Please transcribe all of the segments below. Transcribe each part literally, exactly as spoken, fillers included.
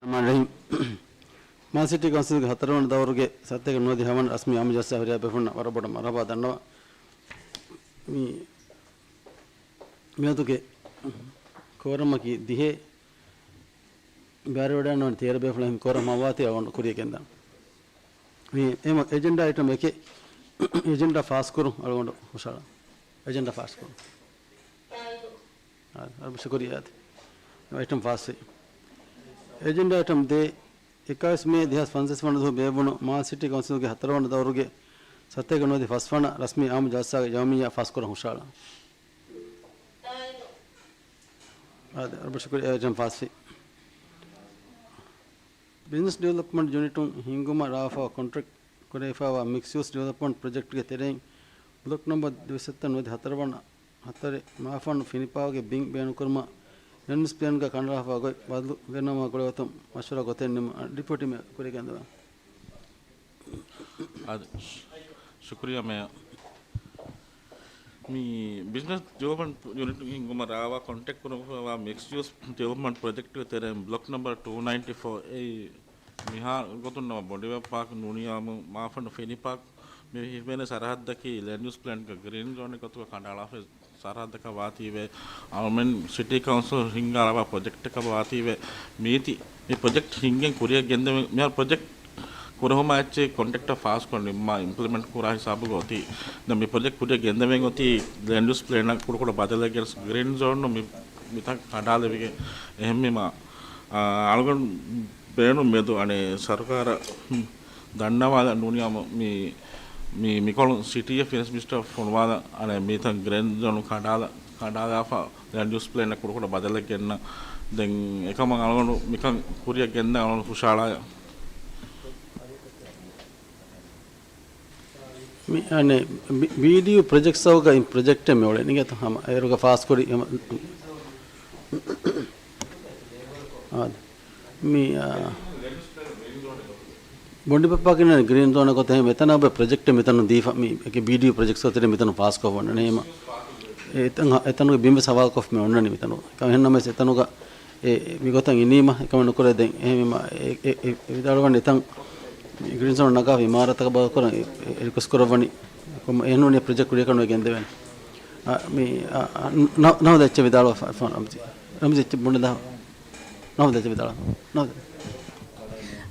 ރަޙްމާން ރަޙީމް. މާލެ ސިޓީ ކައުންސިލްގެ ހަތަރުވަނަ ދައުރުގެ ސަތޭކަ ނުވަދިހަ ވަނަ ރަސްމީ އާއްމު ޖަލްސާއަށް ހުރިހާ ބޭފުޅުންނަށް ވަރަށް ބޮޑަށް މަރުޙަބާ ދަންނަވަން. މި މިއަދުގެ ކޯރަމަކީ ދިހަ، ބައިވެރިވެވަޑައިގަންނަވަނީ ތޭރަ ބޭފުޅުން. ކޯރަމް ހަމަވާތީ އަޅުގަނޑު ކުރިޔަށް ގެންދާން. މި އެމަ އެޖެންޑާ އައިޓަމް އެކެއް، އެޖެންޑާ ފާސްކުރުން އަޅުގަނޑު ހުށަހަޅާ. އެޖެންޑާ ފާސްކުރުން. އާ، އަދި ޝުކުރިއްޔާ. އައިޓަމް ފާސްވި. އެޖެންޑާ އައިޓަމް ދޭއް، އެކާވީސް މޭ ދެހާސް ފަންސަވީސް ވަނަ ދުވަހު ބޭއްވުނު މާލެ ސިޓީ ކައުންސިލްގެ ހަތަރުވަނަ ދައުރުގެ ސަތޭކަ ނުވަދިހަ ފަސްވަނަ ރަސްމީ އާއްމު ޖަލްސާގެ ޔައުމިއްޔާ ފާސްކުރަން ހުށަހަޅާ. އާދެ، އަރަބަ ޝުކުރި އެޖެން ފާސްވި. ބިޒްނަސް ޑިވެލޮޕްމަންޓް ޔުނިޓުން ހިންގުމަށް ރާވާފައިވާ ކޮންޓްރެކްޓް ކުރެވިފައިވާ މިކްސް ޔޫސް ޑިވެލޮޕްމަންޓް ޕްރޮޖެކްޓްގެ ތެރެއިން ބްލޮކް ނަމްބަރު ދުވިސައްތަ ނުވަދި ހަތަރުވަނަ ހަތަރެއް މާފަންނު ފިނި ޕާކުގެ ބިން ބޭނުންކުރުމަށް ލެންޑް ޔޫސް ޕްލޭންގަ ކަނޑައަޅާފައިވާ ގޮތް ބަދަލު ގެންނަވުމާ ގުޅޭގޮތުން މަޝްވަރާ ގޮތެއް ނިމުން ޑެޕިއުޓީ މޭޔަރ ކުރިޔަށް ގެންދަވާ. އާދެ، ޝު-، ޝުކުރިއްޔާ މޭޔަރ. މި ބިޒްނަސް ޑިވެލޮޕްމަންޓް ޔުނިޓު ހިންގުމަށް ރާވާ ކޮންޓްރެކްޓް ކުރެވިފައިވާ މިކްސް ޔޫސް ޑިވެލޮޕްމަންޓް ޕްރޮޖެކްޓްގެ ތެރެއިން ބްލޮކް ނަމްބަރު ޓޫ ނައިންޓީ ފޯ އެ މިހާރު ގޮތުން ނަމަ ބޮނޑިބައި ޕާކް ނޫނިޔާމު މާފަންނު ފިނި ޕާކް މި ހިމެނޭ ސަރަހައްދަކީ ލެންޑް ޔޫސް ޕްލޭންގަ ގްރީން ޒޯނެއް ގޮތުގަ ކަނޑައަޅާފައި ސަރަހައްދަކަށް ވާތީވެ، އަޅުމެން ސިޓީ ކައުންސިލް ހިންގާ ރާވާ ޕްރޮޖެކްޓަކަށް ވާތީވެ، މީތި މި ޕްރޮޖެކްޓް ހިންގެން ކުރިޔަށް ގެންދެވެން. މިހާރު ޕްރޮޖެކްޓް ކުރެހުމާ އެއްޗެއް ކޮންޓްރެކްޓަށް ފާސްކޮށް ނިންމާ އިމްޕްލިމެންޓް ކުރާ ހިސާބުގަ އޮތީ. ދެން މި ޕްރޮޖެކްޓް ކުރިޔަށް ގެންދެވެން އޮތީ ލެންޑް ޔޫސް ޕްލޭނަށް ކުޑަކުޑަ ބަދަލެއް ގެނެސް ގްރީން ޒޯނުން މި، މިތަން ކަނޑާލެވިގެން. އެހެންވީމާ، އާ، އަޅުގަނޑު ބޭނުން މެދު އަނެއް ސަރުކާރަށް ދަންނަވާލަން ނޫނިޔާމު މި، މި، މިކޮޅުން ސިޓީއަށް ފިނޭންސް މިނިސްޓަރ ފޮނުވާލަން އަނެއް މިތަން ގްރީން ޒޯނު ކަނޑާލަ، ކަނޑާލާފަ ލެންޑް ޔޫސް ޕްލޭނަށް ކުޑަކުޑަ ބަދަލެއް ގެންނަ. ދެން އެކަމަށް އަޅުގަނޑު މިކަން ކުރިޔަށް ގެންދަން އަޅުގަނޑު ހުށަހަޅާ. މި، އަނެއް، ބި-، ބީޑީޔޫ ޕްރޮޖެކްޓްސް އަށް އިން ޕްރޮޖެކްޓެއް މި އުޅެނީ ގެތަ ހަމަ އޭރުގަ ފާސްކުރި ހަމަ. އާދެ. މި، އާ، ބޮނޑިބައްޕާ ކިން ގްރީން ޒޯން ގޮތަށް އެތަނަށް އެބަ ޕްރޮޖެކްޓެއް މިތަނުން ދީފަ މި ބީޑީޔޫ ޕްރޮޖެކްޓްސް ގޮތެއް މިތަނުން ފާސްކޮށް ވަންނަނީ ހަމަ. އެތަން، އެތަނުގެ ބިންވެސް ހަވާލުކޮށްފަ މި އޮންނަނީ މިތަނުން. އެކަމަށް އެހެންނަމަވެސް އެތަނުގަ އެ، މިގޮތަށް އިނީމަ އެކަމެއް ނުކުރޭ. ދެން އެހެންވީމަ އެ، އެ، އެ، އެ ވިދާޅުވަނީ އެތަން ގްރީން ޒޯން ނަގާފަ އިމާރާތަކަށް ބަދަލުކުރަން އެ، އެ، ރިކުއެސްޓް ކުރައްވަނީ. އެހެންނޫނީ ޕްރޮޖެކްޓް ކުރިޔަކަށް ނުވެ ގެންދެވޭނެ. އަ، މި، އަ، އަ، ނަ-، ނަހުދަ އެއްޗެއް ވިދާޅުވާ ފަ-، ފަ-، ރަމްޒީ. ރަމްޒީ އެއްޗެއް ބުނެލާ. ނަހުދަ އެއްޗެއް ވިދާޅުވާ. ނަހުދަ.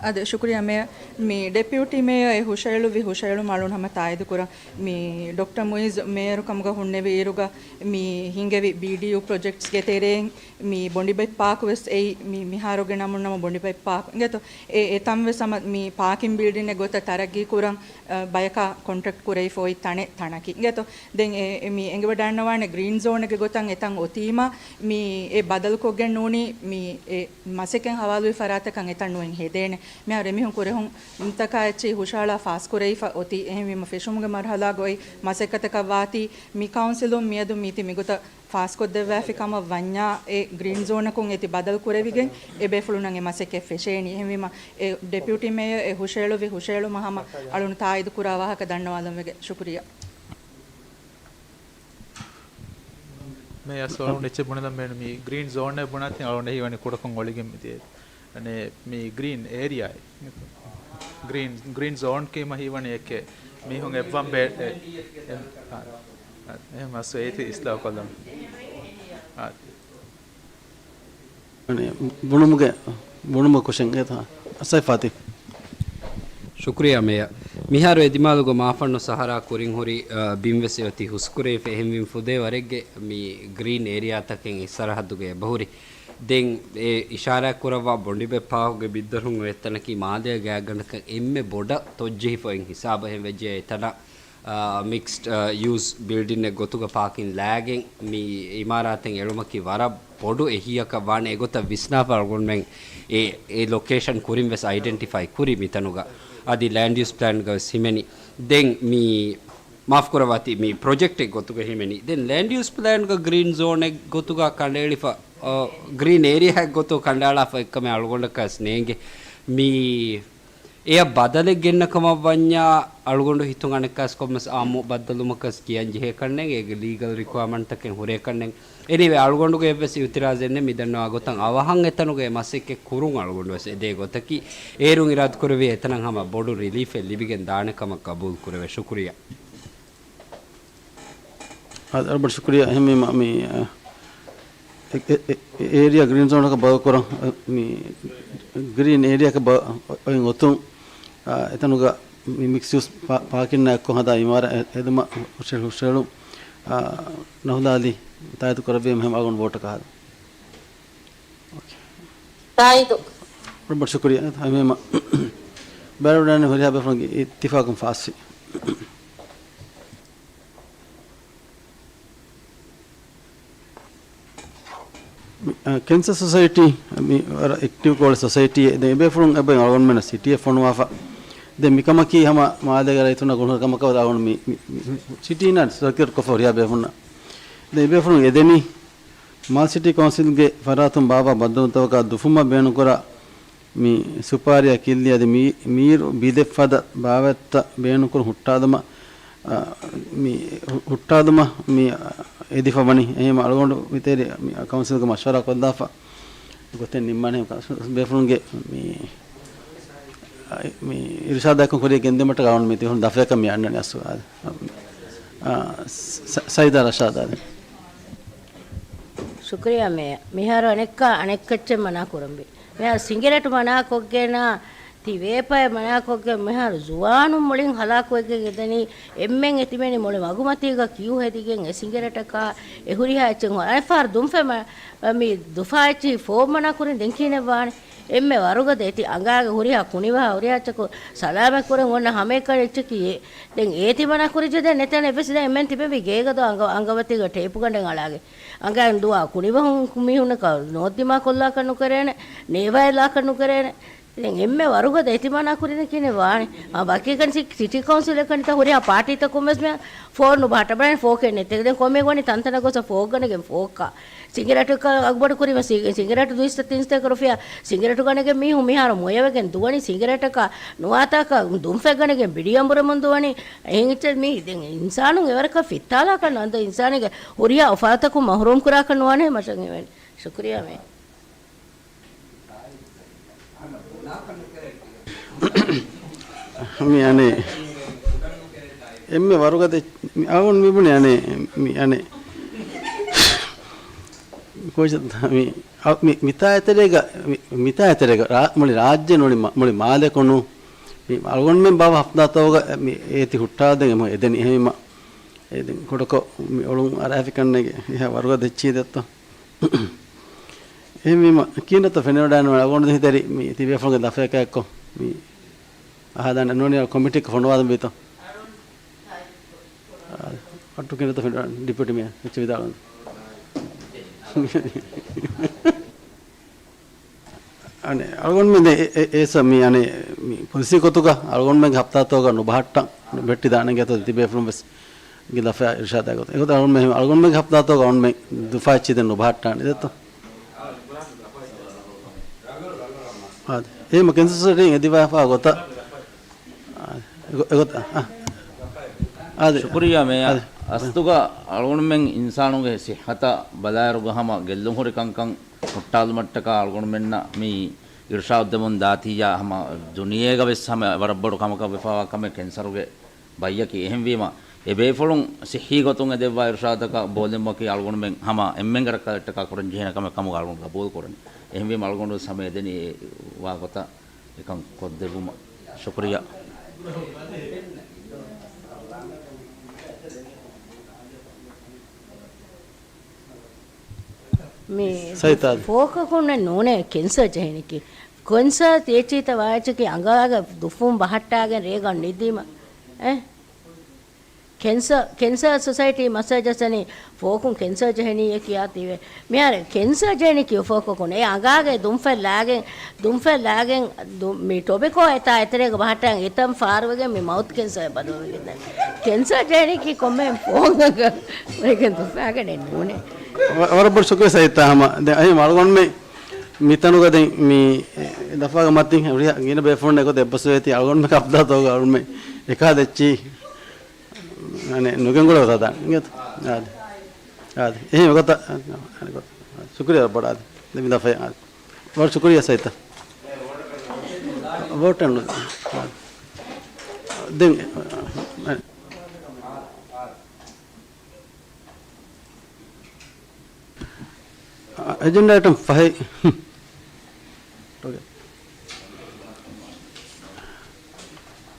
އަދި ޝުކުރިއްޔާ މޭޔަރ. މި ޑެޕިއުޓީ މޭޔަރ އެ ހުށައެޅުއްވި ހުށައެޅުމަށް އަޅުން ހަމަ ތާއީދު ކުރަން. މި ޑޮކްޓަރ މުއިއްޒު މޭޔަރު ކަމުގަ ހުންނެވި އިރުގަ މި ހިންގެވި ބީޑީޔޫ ޕްރޮޖެކްޓްސްގެ ތެރެއިން މި ބޮނޑިބައި ޕާކު ވެސް އެއީ މި މިހާރުގެ ނަމުން ނަމަ ބޮނޑިބައި ޕާކު އިނގޭތޯ. އެ، އެ ތަން ވެސް ހަމަ މި ޕާކިން ބިލްޑިންއެއް ގޮތަށް ތަރައްގީ ކުރަން، އަ، ބަޔަކާ ކޮންޓްރެކްޓް ކުރެވިފަ އޮތް ތަނެއް، ތަނަކީ އިނގޭތޯ. ދެން އެ، އެ މި އެނގިވަޑައިގަންނަވާނެ ގްރީން ޒޯނެއްގެ ގޮތަށް އެތަން އޮތީމަ، މި އެ ބަދަލުކޮށްގެން ނޫނީ މި އެ މަސައްކަތް ހަވާލުވި ފަރާތަކަށް އެތަން ނުއެއް ހެދޭނެ. މިހާރު އެމީހުން ކުރެހުން ތަކާ އެއްޗެހި ހުށަހަޅާ ފާސްކުރެވިފަ އޮތީ. އެހެންވީމަ ފެށުމުގެ މަރުހަލާގައި މަސައްކަތަކަށް ވާތީ، މި ކައުންސިލުން މިއަދު މީތި މިގޮތަށް ފާސްކޮށްދެއްވާފި ކަމަށް ވަންޏާ، އެ ގްރީން ޒޯނަކުން އޭތި ބަދަލު ކުރެވިގެން އެ ބޭފުޅުންނަށް އެ މަސައްކަތް ފެށޭނީ. އެހެންވީމަ، އެ ޑެޕިއުޓީ މޭޔަރ އެ ހުށައެޅުއްވި ހުށައެޅުމަށް ހަމަ އަޅުން ތާއީދު ކުރާ ވާހަކަ ދަންނަވާލަން ވެގެން. ޝުކުރިއްޔާ. މޭޔަރ ސޯލުން އެއްޗެއް ބުނެލަން ބޭނުން. މި ގްރީން ޒޯން އެއް ބުނާތީ އަޅުގަނޑަށް ހީވަނީ ކުޑަކޮށް އޮޅިގެން މިދިޔަ. އަނެއް މި ގްރީން އޭރިއާ އެއް. ގްރީން، ގްރީން ޒޯން ކީމަ ހީވަނީ އެކެއް މީހުން އެއްވަން ބޭ-، އެ، އެ، އާ، އާ، އެހެން މަސް އޭތި އިސްލާހު ކޮށްލަން. އާ. އަނެއް ބުނުމުގެ، ބުނުމަށް ކުށެއް އެތާ. އަސައިފާތި. ޝުކުރިއްޔާ މޭޔަރ. މިހާރު އެ ދިމާލުގަ މާފަންނު ސަހަރާ ކުރިން ހުރި، އަ، ބިން ވެސް އެއޮތީ ހުސްކުރެވިފަ. އެހެންވީމަ ފުދޭ ވަރެއްގެ މި ގްރީން އޭރިއާތަކެއް އެ ސަރަހައްދުގައި އެބަހުރި. ދެން އެ އިޝާރާތް ކުރައްވާ ބޮނޑިބެ ޕާކުގެ ބިއްދަރުން އޮތް ތަނަކީ މާލޭގެ ގާތްގަނޑަކަށް އެންމެ ބޮޑަށް ތޮއްޖެހިފައި ހިސާބަށް. އެހެންވެއްޖެ އެތަނަށް، އާ، މިކްސްޑް، އާ، ޔޫސް ބިލްޑިންއެއް ގޮތުގަ ޕާކިން ލާގެން މި އިމާރާތެއް އެޅުމަކީ ވަރަށް ބޮޑު އެހީއަކަށް ވާނެ. އެގޮތަށް ވިސްނާފަ އަޅުގަނޑުމެން އެ، އެ ލޮކޭޝަން ކުރިން ވެސް އައިޑެންޓިފައި ކުރި މިތަނުގަ. އަދި ލޭންޑް ޔޫސް ޕްލޭންގަ ވެސް ހިމެނި. ދެން މި މާފް ކުރައްވާތި، މި ޕްރޮޖެކްޓެއް ގޮތުގަ ހިމެނި. ދެން ލޭންޑް ޔޫސް ޕްލޭންގަ ގްރީން ޒޯނެއް ގޮތުގަ ކަނޑައެޅިފަ، އަ، ގްރީން އޭރިއާއެއް ގޮތުގަ ކަނޑައަޅާފަ އެއްކަމެއް އަޅުގަނޑަކަސް ނޭނގެ. މި އެއަށް ބަދަލެއް ގެންނަ ކަމަށް ވަންޏާ، އަޅުގަނޑު ހިތުން އަނެއްކާސް ކޮންމެސް އާއްމު ބައްދަލުމަކަސް ކިޔަން ޖެހޭ ކަންނެއް، އޭގެ ލީގަލް ރިކުއަރމަންޓްތަކެއް ހުރޭ ކަންނެއް. އެނީވޭ، އަޅުގަނޑުގެ އެއްވެސް އިއުތިރާޒެއް ނެތް. މި ދަންނަވާ ގޮތަށް އަވަހަށް އެތަނުގައި މަސައްކަތް ކުރުން އަޅުގަނޑު ވެސް އެދޭ ގޮތަކީ، އޭރުން އިރާދަކުރެއްވިއްޔާ އެތަނަށް ހަމަ ބޮޑު ރިލީފެއް ލިބިގެން ދާނެ ކަމަށް ގަބޫލު ކުރެވޭ. ޝުކުރިއްޔާ. އަ، އަ، ބޮޑު ޝުކުރިއްޔާ. އެހެންވީމަ، މި، އަ، އެ، އެ، އެ، އޭރިއާ ގްރީން ޒޯނަކަށް ބަދަލުކުރަން، އަ، މި ގްރީން އޭރިއާއަކަށް ބަ، އޮތް އޮތުން، އަ، އެތަނުގަ މި މިކްސް ޔޫސް ޕާ، ޕާކިންއާ އެއްކޮށް ހަދާ އިމާރާތް ހެ، ހެދުމަށް ހުށަ، ހުށަހެޅުން، އަ، ނަހުލާލީ ތާއީދު ކުރެއްވީމަ އަޅުގަނޑު ވޯޓަކަށް ހަދަން. އޯކޭ. ތާއީދު. ރޮބަޓް ޝުކުރިއްޔާ. ހަމަ ބައިވެރިވެވަޑައިގެން ހުރިހާ ބޭފުޅުންގެ އިއްތިފާޤުން ފާސްވި. މި، އަ، ކެންސަރ ސޮސައިޓީ، މި ވަރަށް އެކްޓިވް ކޮޅެއް ސޮސައިޓީއެއް. ދެން އެބޭފުޅުން އެބައި އަޅުގަނޑުމެންނަށް ސިޓީއެއް ފޮނުވާފަ. ދެން މިކަމަކީ ހަމަ މާލޭގެ ރައްޔިތުންނަށް ގުޅުން ކަމަކަށް ވަދެ އަޅުގަނޑު މި، މި، މި، މި ސިޓީންނާ ސަރކިއުލޭޓް ކޮށްފަ ހުރިހާ ބޭފުޅުންނަށް. ދެން އެބޭފުޅުން އެދެނީ މާލެ ސިޓީ ކައުންސިލްގެ ފަރާތުން ބާއްވާ ބައްދަލުތަކަކާ ދުފުމަށް ބޭނުންކުރާ މި ސުޕާރީއާ ކިއްލި އަދި މި، މީރު ބިލެއް ފަދަ ބާވަތްތައް ބޭނުންކުރުން ހުއްޓާލުމަށް، އަ، މި ހު، ހުއްޓާލުމަށް މި، އަ، އެދިފަ ވަނީ. އެހެންވީމަ އަޅުގަނޑު މިތެރެ މި ކައުންސިލްގެ މަޝްވަރާ ކޮށްލާފަ ގޮތެއް ނިންމާނެ. ބޭފުޅުންގެ މި، އަ، މި އިރުޝާދާއެކު ކުރިޔަށް ގެންދިއުމަށްޓަކާ އަޅުގަނޑު މި ތިހުން ދަފަޔަކަށް މި އަންނަނީ އަސް، އާ، ސަ، ސައިދާ ރަޝާދާ. ޝުކުރިއްޔާ މޭޔަރ. މިހާރު އަނެއްކާ އަނެއްކައްޗެއް މަނާ ކުރަންވީ. މިހާރު ސިނގިރޭޓު މަނާކޮށްގެން، ތި ވޭޕައެއް މަނާކޮށްގެން، މިހާރު ޒުވާނުން މުޅިން ހަލާކުވެގެން އެދެނީ. އެންމެން އެ ތިބެނީ މުޅި މަގުމަތީގަ ކިއު ހެދިގެން އެ ސިނގިރޭޓަކާ އެ ހުރިހާ އެއްޗެއް ހޮ، އަނެއްފަހަރު ދުންފަތް މަ، މި ދުފާ އެއްޗިހި ފޯ މަނާ ކުރިން ދެން ކިހިނެއް ވާނެ؟ އެންމެ ވަރުގަދަ އެތި އަނގާގެ ހުރިހާ ކުނިވަހާ ހުރިހާ އެއްޗަކު ސަލާމަތް ކުރަން އޮންނަ ހަމައެކަނި އެއްޗަކީ އެ. ދެން އޭތި މަނާ ކުރިޖެ ދެން ނެތޭނެ އެއްވެސް ދެން އެންމެން ތިބެންވީ ގޭގަ ދޯ އަނގަ، އަނގަވަތީގަ ޓޭޕުގަނޑެއް އަޅާގެ. އަނގައިން ދުވާ ކުނިވަހުން މީހުންނަކަށް ނޯތް ދިމާ ކޮށްލާކަށް ނުކެރޭނެ، ނޭވާއެއް ލާކަށް ނުކެރޭނެ. ދެން އެންމެ ވަރުގަދަ އެތި މަނާ ކުރިން ކިހިނެއް ވާނެ؟ އާ، ބަކީގަން ސި، ސިޓީ ކައުންސިލަކަށް ނިތާ ހުރިހާ ޕާޓީތަކުން ވެސް މި ފޯނު ބަހައްޓަބަނެ ފޯކެއް ނެތެ. ދެން ކޮމެ ގޮނި ތަންތަނަށް ގޮސް ފޯކް ގަނެގެން ފޯކްކާ. ސިނގިރޭޓަކަށް އަގުބަޑު ކުރީމަ ސި، ސިނގިރޭޓު ދުއިސައްތަ ތިންސަތޭކަ ރުފިޔާ ސިނގިރޭޓު ގަނެގެން މީހުން މިހާރު މޮޔަވެގެން ދުވަނީ ސިނގިރޭޓަކަށް ނުވާތާކަށް ދުންފަތް ގަނެގެން ބިޑިއަނބުރަމުން ދުވަނީ. އެހެން އެއްޗެއް މީ ދެން އިންސާނުން އެވަރަކަށް ފިއްތާލާކަށް ނުވާނެ. އިންސާނެއްގެ ހުރިހާ އުފާތަކުން މަހުރޫމް ކުރާކަށް ނުވާނެ މަށަށް ހިމެނޭ. ޝުކުރިއްޔާ މޭ. މި އަނެއް އެންމެ ވަރުގަދަ މި އަޅުގަނޑު މި ބުނި އަނެއް މި އަނެއް ކޯޗަށް މި، އަ، މި، މިތާ އެތެރޭގަ، މި، މިތާ އެތެރޭގަ ރާ، މުޅި ރާއްޖެ ނުޅި މަ، މުޅި މާލެކު ނޫ، މި އަޅުގަނޑުމެން ބާއްވާ ހަފްތާތަކުގަ މި އޭތި ހުއްޓާލަދޭން އެމަ އެދެނީ. އެހެންވީމަ އެ ދެން ކުޑަކޮށް މި އޮޅުން އަރާފި ކަންނޭނގެ އެހާ ވަރުގަދަ އެއްޗިހި ދެއްތޯ. އެހެންވީމަ ކީންތަ ފެނިވަޑައިނު އަޅުގަނޑު ހިތަރި މި ތިބޭފުޅުންގެ ލަފަޔަކާ އެއްކޮށް މި އަހާދާނެ ނޫނީ ކޮމިޓީއަކަށް ފޮނުވާލަން ވީތޯ. އައްޓު ކިނަތަ ޑިޕިއުޓީ މޭޔަރ އެއްޗެއް ވިދާޅުވަން. އަނެއް އަޅުގަނޑުމެން ދެ އެ، އެ، އޭސަ މި އަނެއް މި ޕޮލިސީ ގޮތުގަ އަޅުގަނޑުމެންގެ ހަފްތާތަކުގަ ނުބަހައްޓަން ބެއްޓި ދާނެ ގެތޯ ތިބޭފުޅުން ވެސް ގިލަފަ އިރުޝާދާ ގޮތު. އެގޮތަށް އަޅުގަނޑުމެން، އަޅުގަނޑުމެންގެ ހަފްތާތަކުގަ އަޅުގަނޑުމެން ދުފާ އެއްޗި ދެން ނުބަހައްޓާނެ ދެއްތޯ. އާދެ. އެހެންމަ ކެންސަރ ސޮސައިޓީން އެދިވާފާ ގޮތަށް. އާދެ. އެގޮ، އެގޮތަށް. އާ. އާދެ. ޝުކުރިއްޔާ މޭޔަރ. އާދެ. އަސްލުގަ އަޅުގަނޑުމެން އިންސާނުންގެ ސިއްހަތަށް ބަލާއިރުގަ ހަމަ ގެއްލުން ހުރި ކަންކަން ހުއްޓާލުމަށްޓަކާ އަޅުގަނޑުމެންނަށް މި އިރުޝާދު ދެމުން ދާތީއްޔާ ހަމަ ދުނިޔޭގަ ވެސް ހަމަ ވަރަށް ބޮޑު ކަމަކަށް ވެފަވާ ކަމެއް ކެންސަރުގެ ބައްޔަކީ. އެހެންވީމަ، އެ ބޭފުޅުން ސިއްހީ ގޮތުން އެދެއްވާ އިރުޝާދަކަށް ބޯލެއްވުމަކީ އަޅުގަނޑުމެން ހަމަ އެންމެންގެ ރައްކަލަށްޓަކާ ކުރަން ޖެހޭނެ ކަމެއް ކަމުގަ އަޅުގަނޑު ގަބޫލު ކުރަނީ. އެހެންވީމަ، އަޅުގަނޑު ވެސް ހަމަ އެދެނީ ވާ ގޮތަށް އެކަން ކޮށްދެއްވުމަށް. ޝުކުރިއްޔާ. މި ސައިތާދެ. ފޯކަކުންނެއް ނޫނޭ ކެންސަރ ޖެހެނީކީ. ކެންސަރ ތިއެއްޗިތަ ވާއެއްޗަކީ އަނގާގެ ދުފުން ބަހައްޓާގެން ރޭގަނޑު ނިދީމަ. އެ؟ ކެންސަރ، ކެންސަރ ސޮސައިޓީ މަސްޖަސަނީ ފޯކުން ކެންސަރ ޖެހެނީއޭ ކިޔާ ތިވެ. މިހާރު ކެންސަރ ޖެހެނީކީ ފޯކަކުން. އެ އަނގާގެ ދުންފަތް ލާގެން، ދުންފަތް ލާގެން ދު، މި ޓޮބެކޯ އެތާ އެތެރޭގަ ބަހައްޓަން އެތަން ފާރުވެގެން މި މައުތު ކެންސަރ ބަދަލުވެގެން ދާނެ. ކެންސަރ ޖެހެނީކީ ކޮންމެ ފޯން އަނގަ ވެގެން ދުފާގަނެ ނޫނޭ. ވަ، ވަރަށް ބޮޑު ޝުކުރިއްޔާ ސައްތާ ހަމަ. ދެ، އެހެން އަޅުގަނޑުމެން މިތަނުގަ ދެން މި ދަފާގެ މަތިން ހުރިހާ ގިނަ ބޭފުޅުން އެގޮތަށް އެއްބަސްވެ އެތި އަޅުގަނޑުމެ ކަބްދާ ތޯގަ އަޅުމެ އެކާ ދެއްޗި އަނެ ނުގެންގުޅޭ ގޮތަށް ދާން އިނގޭތަ؟ އާދެ. އާދެ. އެހެން ގޮތަށް އަނެ ގޮތަށް. ޝުކުރިޔާ ބޮޑާ އާދެ. ދެ މި ދަފައި އާދެ. ވަރަށް ޝުކުރިޔާ ސައްތަ. ވޯޓެއް ނު. ދެން އެޖެންޑާ އައިޓަމް ފަހެއް.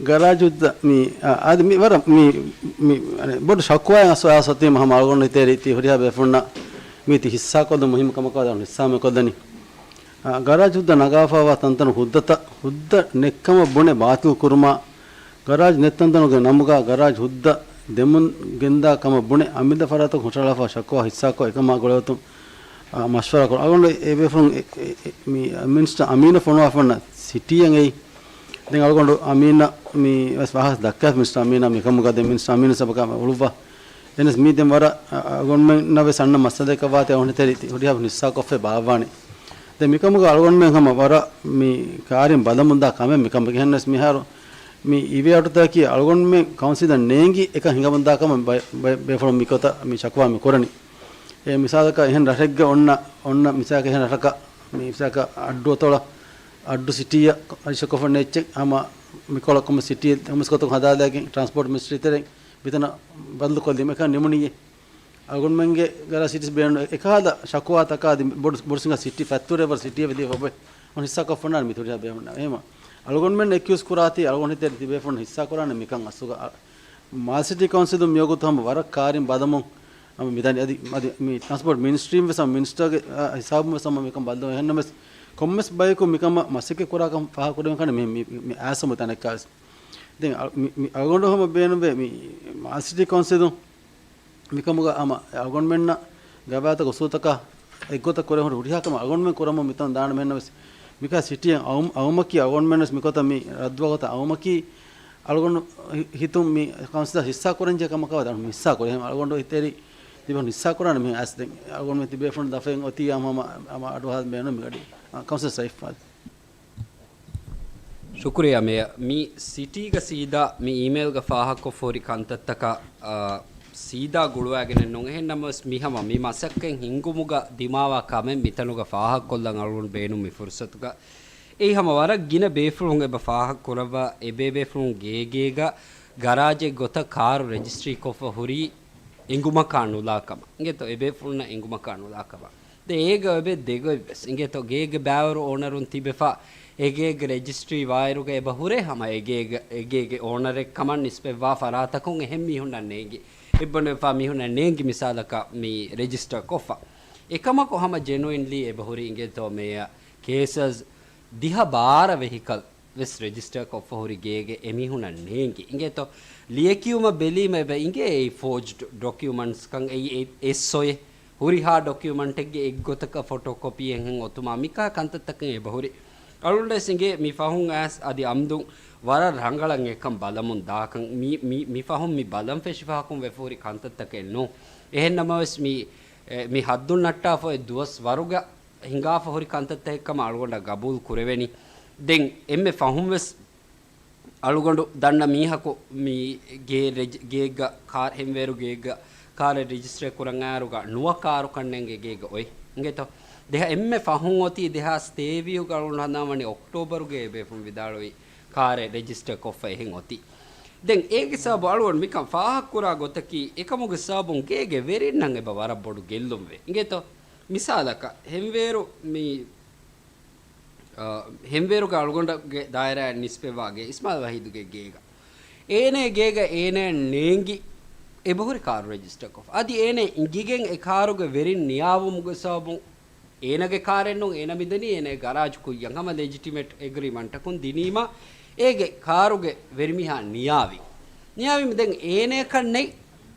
ގަރާޖު ހުއްދަ މި، އާ، އާދެ މި ވަރަށް މި، މި، އަނެ، ބޮޑު ޝަކުވާއެއް އަސް، އަސް އޮތީމަ ހަމަ އަޅުގަނޑު ހިތޭރި ތި ހުރިހާ ބޭފުޅުންނަށް މީތި ހިއްސާކޮށްލުން މުހިއްމު ކަމަކަށް ވަދާން ހިއްސާ މި ކޮށްލަނީ. އާ، ގަރާޖު ހުއްދަ ނަގާފައިވާ ތަންތަނު ހުއްދަތައް، ހުއްދަ ނެއްކަމަށް ބުނެ ބާތިލް ކުރުމާ، ގަރާޖް ނެތް ތަންތަނުގެ ނަމުގަ ގަރާޖް ހުއްދަ ދެމުން ގެންދާ ކަމަށް ބުނެ، އަމިއްލަ ފަރާތަކުން ހުށަހަޅާފަ ޝަކުވާ ހިއްސާކޮށް އެކަމާ ގުޅޭގޮތުން، އާ، މަޝްވަރާ ކުރުން. އަޅުގަނޑު އެ ބޭފުޅުން އެ، އެ، އެ، މި މިނިސްޓަރ އަމީނަށް ފޮނުވާފަ އޮންނަ ސިޓީއަށް އެއީ. ދެން އަޅުގަނޑު އަމީނަށް މި ވެސް ވާހަކަ ދައްކާފަ މިނިސްޓަރ އަމީނަށް މިކަމުގަ ދެން މިނިސްޓަރ އަމީނަށް ސަބަކާ އުޅުއްވާ. އެހެނަސް މީ ދެން ވަރަށް، އަ، އަޅުގަނޑުމެންނަށް ވެސް އަންނަ މައްސަލައެއްކަށް ވާތީ އަޅުގަނޑު ހިތޭރި ތި ހުރިހާ ހިއްސާކޮށްފައި ބާއްވާނެ. ދެން މިކަމުގަ އަޅުގަނޑުމެން ހަމަ ވަރަށް މި ކާރިން ބަލަމުންދާ ކަމެއް މިކަމަކީ. އެހެނަސް މިހާރު މި އިވޭ އަޑުތަކަކީ އަޅުގަނޑުމެން ކައުންސިލަށް ނޭނގި އެކަން ހިނގަމުންދާ ކަމަށް ބޭ-، ބޭ-، ބޭފުޅުން މިކޮތަށް މި ޝަކުވާ މި ކުރަނީ. އެ މިސާލަކަށް އެހެން ރަށެއްގަ އޮންނަ، އޮންނަ މިސާލަކަށް އެހެން ރަށަކަށް މި މިސާލަކަށް އައްޑު އަތޮޅަށް އައްޑު ސިޓީއަށް ރަޖިސްޓަރ ކޮށްފަ އޮންނަ އެއްޗެއް ހަމަ މިކޮޅަށް ކޮންމެ ސިޓީ ކޮންމެސް ގޮތަކުން ހަދާލައިގެން ޓްރާންސްޕޯޓް މިނިސްޓްރީ ތެރެއިން މިތަނަށް ބަދަލުކޮށްލީމަ އެކަން ނިމުނީއޭ. އަޅުގަނޑުމެންގެ ގަރާ ސިޓީސް ބޭނުން އެކަހަލަ ޝަކުވާތަކާ އަދި ބޮޑު، ބޮޑު ސިނގާ ސިޓީ ފަތްތުރެއްވަރު ސިޓީއެއް ވެދީފަ އޮތް ހިއްސާކޮށްފަ އޮންނާނެ މި ތުރިހާ ބޭފުޅުންނާ. އެހެމަ އަޅުގަނޑުމެން އެކިޔޫޒް ކުރާތީ އަޅުގަނޑު ހިތޭރި ތިބޭފުޅުން ހިއްސާކުރާނެ މިކަން އަސްލުގަ. އަ، މާލެ ސިޓީ ކައުންސިލުން މިވަގުތު ހަމަ ވަރަށް ކާރިން ބަލަމުން ހަމަ މިދަނީ. އަދި، އަދި މި ޓްރާންސްޕޯޓް މިނިސްޓްރީން ވެސް ހަމަ މިނިސްޓަރގެ، އަ، ހިސާބުން ވެސް ހަމަ މިކަން ބައްލަވަން. އެހެންނަމަވެސް ކޮންމެސް ބަޔަކު މިކަމަށް މަސައްކަތް ކުރާކަން ފާހަގަކުރެވެން ކަން މި، މި، މި އައިސް ހަމަ ތަނެއްކާވެސް. ދެން އަ، މި، މި އަޅުގަނޑު ހަމަ ބޭނުންވޭ މި މާލެ ސިޓީ ކައުންސިލުން މިކަމުގަ ހަމަ އަޅުގަނޑުމެންނަށް ގަވާއިދު އުސޫލުތަކާ އެއްގޮތަށް ކުރެވުނު ހުރިހާ ކަމެއް އަޅުގަނޑުމެން ކުރަމުން މިތަން ދާނަމޭ. އެހެންނަމަވެސް މިކަހަލަ ސިޓީއެއް އައު-، އައުމަކީ އަޅުގަނޑުމެން ވެސް މިކޮތަށް މި ރައްދުވާ ގޮތަށް އައުމަކީ އަޅުގަނޑު ހި-، ހިތުން މި ކައުންސިލަށް ހިއްސާ ކުރަންޖެހޭ ކަމަކަށް ވަދެ އަޅުގަނޑު ހިއްސާ ކުރޭ. އަޅުގަނޑު ހިތޭރި ތިބޭފުޅުން ހިއްސާ ކުރާނެ މި އައިސް ދެން އަޅުގަނޑު ތިބޭފުޅުން ދަފައިން އޮތީ ހަމަ، ހަމަ އަޑުއަހާ ބޭނުން މި ގަޑި ކައުންސިލް ސައިފާ. ޝުކުރިއްޔާ މޭޔަރ. މި ސިޓީގަ ސީދާ މި އީމެއިލްގަ ފާހަގަކޮށްފަ ހުރި ކަންތައްތަކަށް، އާ، ސީދާ ގުޅުވާގެނެއް ނޫން. އެހެންނަމަވެސް މި ހަމަ މި މަސައްކަތް ހިންގުމުގަ ދިމާވާ ކަމެއް މިތަނުގަ ފާހަގަކޮށްލަން އަޅުގަނޑު ބޭނުން މި ފުރުސަތުގަ. އެއީ ހަމަ ވަރަށް ގިނަ ބޭފުޅުން އެބަ ފާހަގަކުރައްވާ އެބޭބޭފުޅުން ގޭގޭގަ ގަރާޖެއް ގޮތަށް ކާރު ރެޖިސްޓްރީ ކޮށްފަ ހުރީ އެނގުމަކާ ނުލާ ކަމަށް. އިނގޭތޯ އެބޭފުޅުންނަށް އެނގުމަކާ ނުލާ ކަމަށް. ދެން އޭގަ އެބަ ދެގޮތް ވެސް އިނގޭތޯ ގޭގެ ބައިވަރު އޯނަރުން ތިބެފަ، އެ ގޭގެ ރެޖިސްޓްރީ ވާއިރުގަ އެބަ ހުރޭ ހަމަ އެ ގޭގެ، އެ ގޭގެ އޯނަރެއް ކަމަށް ނިސްބަތްވާ ފަރާތަކުން އެހެން މީހުންނަށް ނޭނގި، އެއްބަނޑުވެފާ މީހުންނަށް ނޭނގި މިސާލަކަށް މި ރެޖިސްޓަރ ކޮށްފަ. އެކަމަކު ހަމަ ޖެނުއިންލީ އެބަ ހުރި އިނގޭތޯ މޭޔަރ ކޭސް ދިހަ ބާރަ ވެހިކަލް ވެސް ރެޖިސްޓަރ ކޮށްފަ ހުރި ގޭގެ އެމީހުނަށް ނޭނގި. އިނގޭތޯ ލިޔެކިޔުމަށް ބެލީމަ އެބަ އިނގޭ އެއީ ފޯޖްޑް ޑޮކިއުމަންޓްސް ކަން އެއީ އެ-، އެއްސޮއެ. ހުރިހާ ޑޮކިއުމަންޓެއްގެ އެއްގޮތަކަށް ފޮޓޯ ކޮޕީއެއްހެން އޮތުމާ މިކާ ކަންތައްތަކެއް އެބަ ހުރި. އަޅުގަނޑަށް އިނގޭ މި ފަހުން އައިސް އަދި އަމްދުން ވަރަށް ރަނގަޅަށް އެކަން ބަލަމުން ދާކަން. މި، މި، މި ފަހުން މި ބަލަން ފެށިފަހަކުން ވެފަ ހުރި ކަންތައްތަކެއް ނޫން. އެހެން ނަމަވެސް މި، އެ، މި ހައްދުން ނައްޓާފަ އޮތް ދުވަސް ވަރުގަ ހިނގާފަ ހުރި ކަންތައްތަކެއް ކަމަށް އަޅުގަނޑަށް ގަބޫލު ކުރެވެނީ. ދެން އެންމެ ފަހުން ވެސް އަޅުގަނޑު ދަންނަ މީހަކު މި ގޭ ރެޖި-، ގޭގަ ކާރު، ހެންވޭރު ގޭގަ ކާރެއް ރެޖިސްޓަރ ކުރަން އައިރުގަ ނުވަ ކާރު ކަންނޭނގެ ގޭގަ އޮތް. އިނގޭތޯ؟ ދެހާ އެންމެ ފަހުން އޮތީ ދެހާސް ތޭވީހުގަ އަޅުގަނޑު ހަނދާންވަނީ އޮކްޓޯބަރުގަ އެބޭފުން ވިދާޅުވި ކާރެއް ރެޖިސްޓަރ ކޮށްފަ އެހެން އޮތީ. ދެން އޭގެ ސަބަބު އަޅުގަނޑު މިކަން ފާހަގަކުރާ ގޮތަކީ އެކަމުގެ ސަބަބުން ގޭގެ ވެރިންނަށް އެބަ ވަރަށް ބޮޑު ގެއްލުންވޭ. އިނގޭތޯ؟ މިސާލަކަށް ހެންވޭރު މި އަ، ހެންވޭރުގެ އަޅުގަނޑުގެ ދާއިރާއަށް ނިސްބަތްވާ ގޭ، އިސްމާއިލް ވަހީދުގެ ގޭގަ. އޭނަ ގޭގަ އޭނަ ނޭނގި އެބަހުރި ކާރު ރެޖިސްޓަރ ކޮށްފަ. އަދި އޭނަ އިނގިގެން އެ ކާރުގެ ވެރިން ނިޔާވުމުގެ ސަބަބުން އޭނަގެ ކާރެއް ނޫން، އޭނަ މިދަނީ އޭނަ ގަރާޖު ކުއްޔަށް ހަމަ ލެޖިޓިމެޓް އެގްރިމަންޓަކުން ދިނީމަ އޭގެ ކާރުގެ ވެރިމީހާ ނިޔާވި. ނިޔާވީމަ ދެން އޭނައަކަށް ނެތް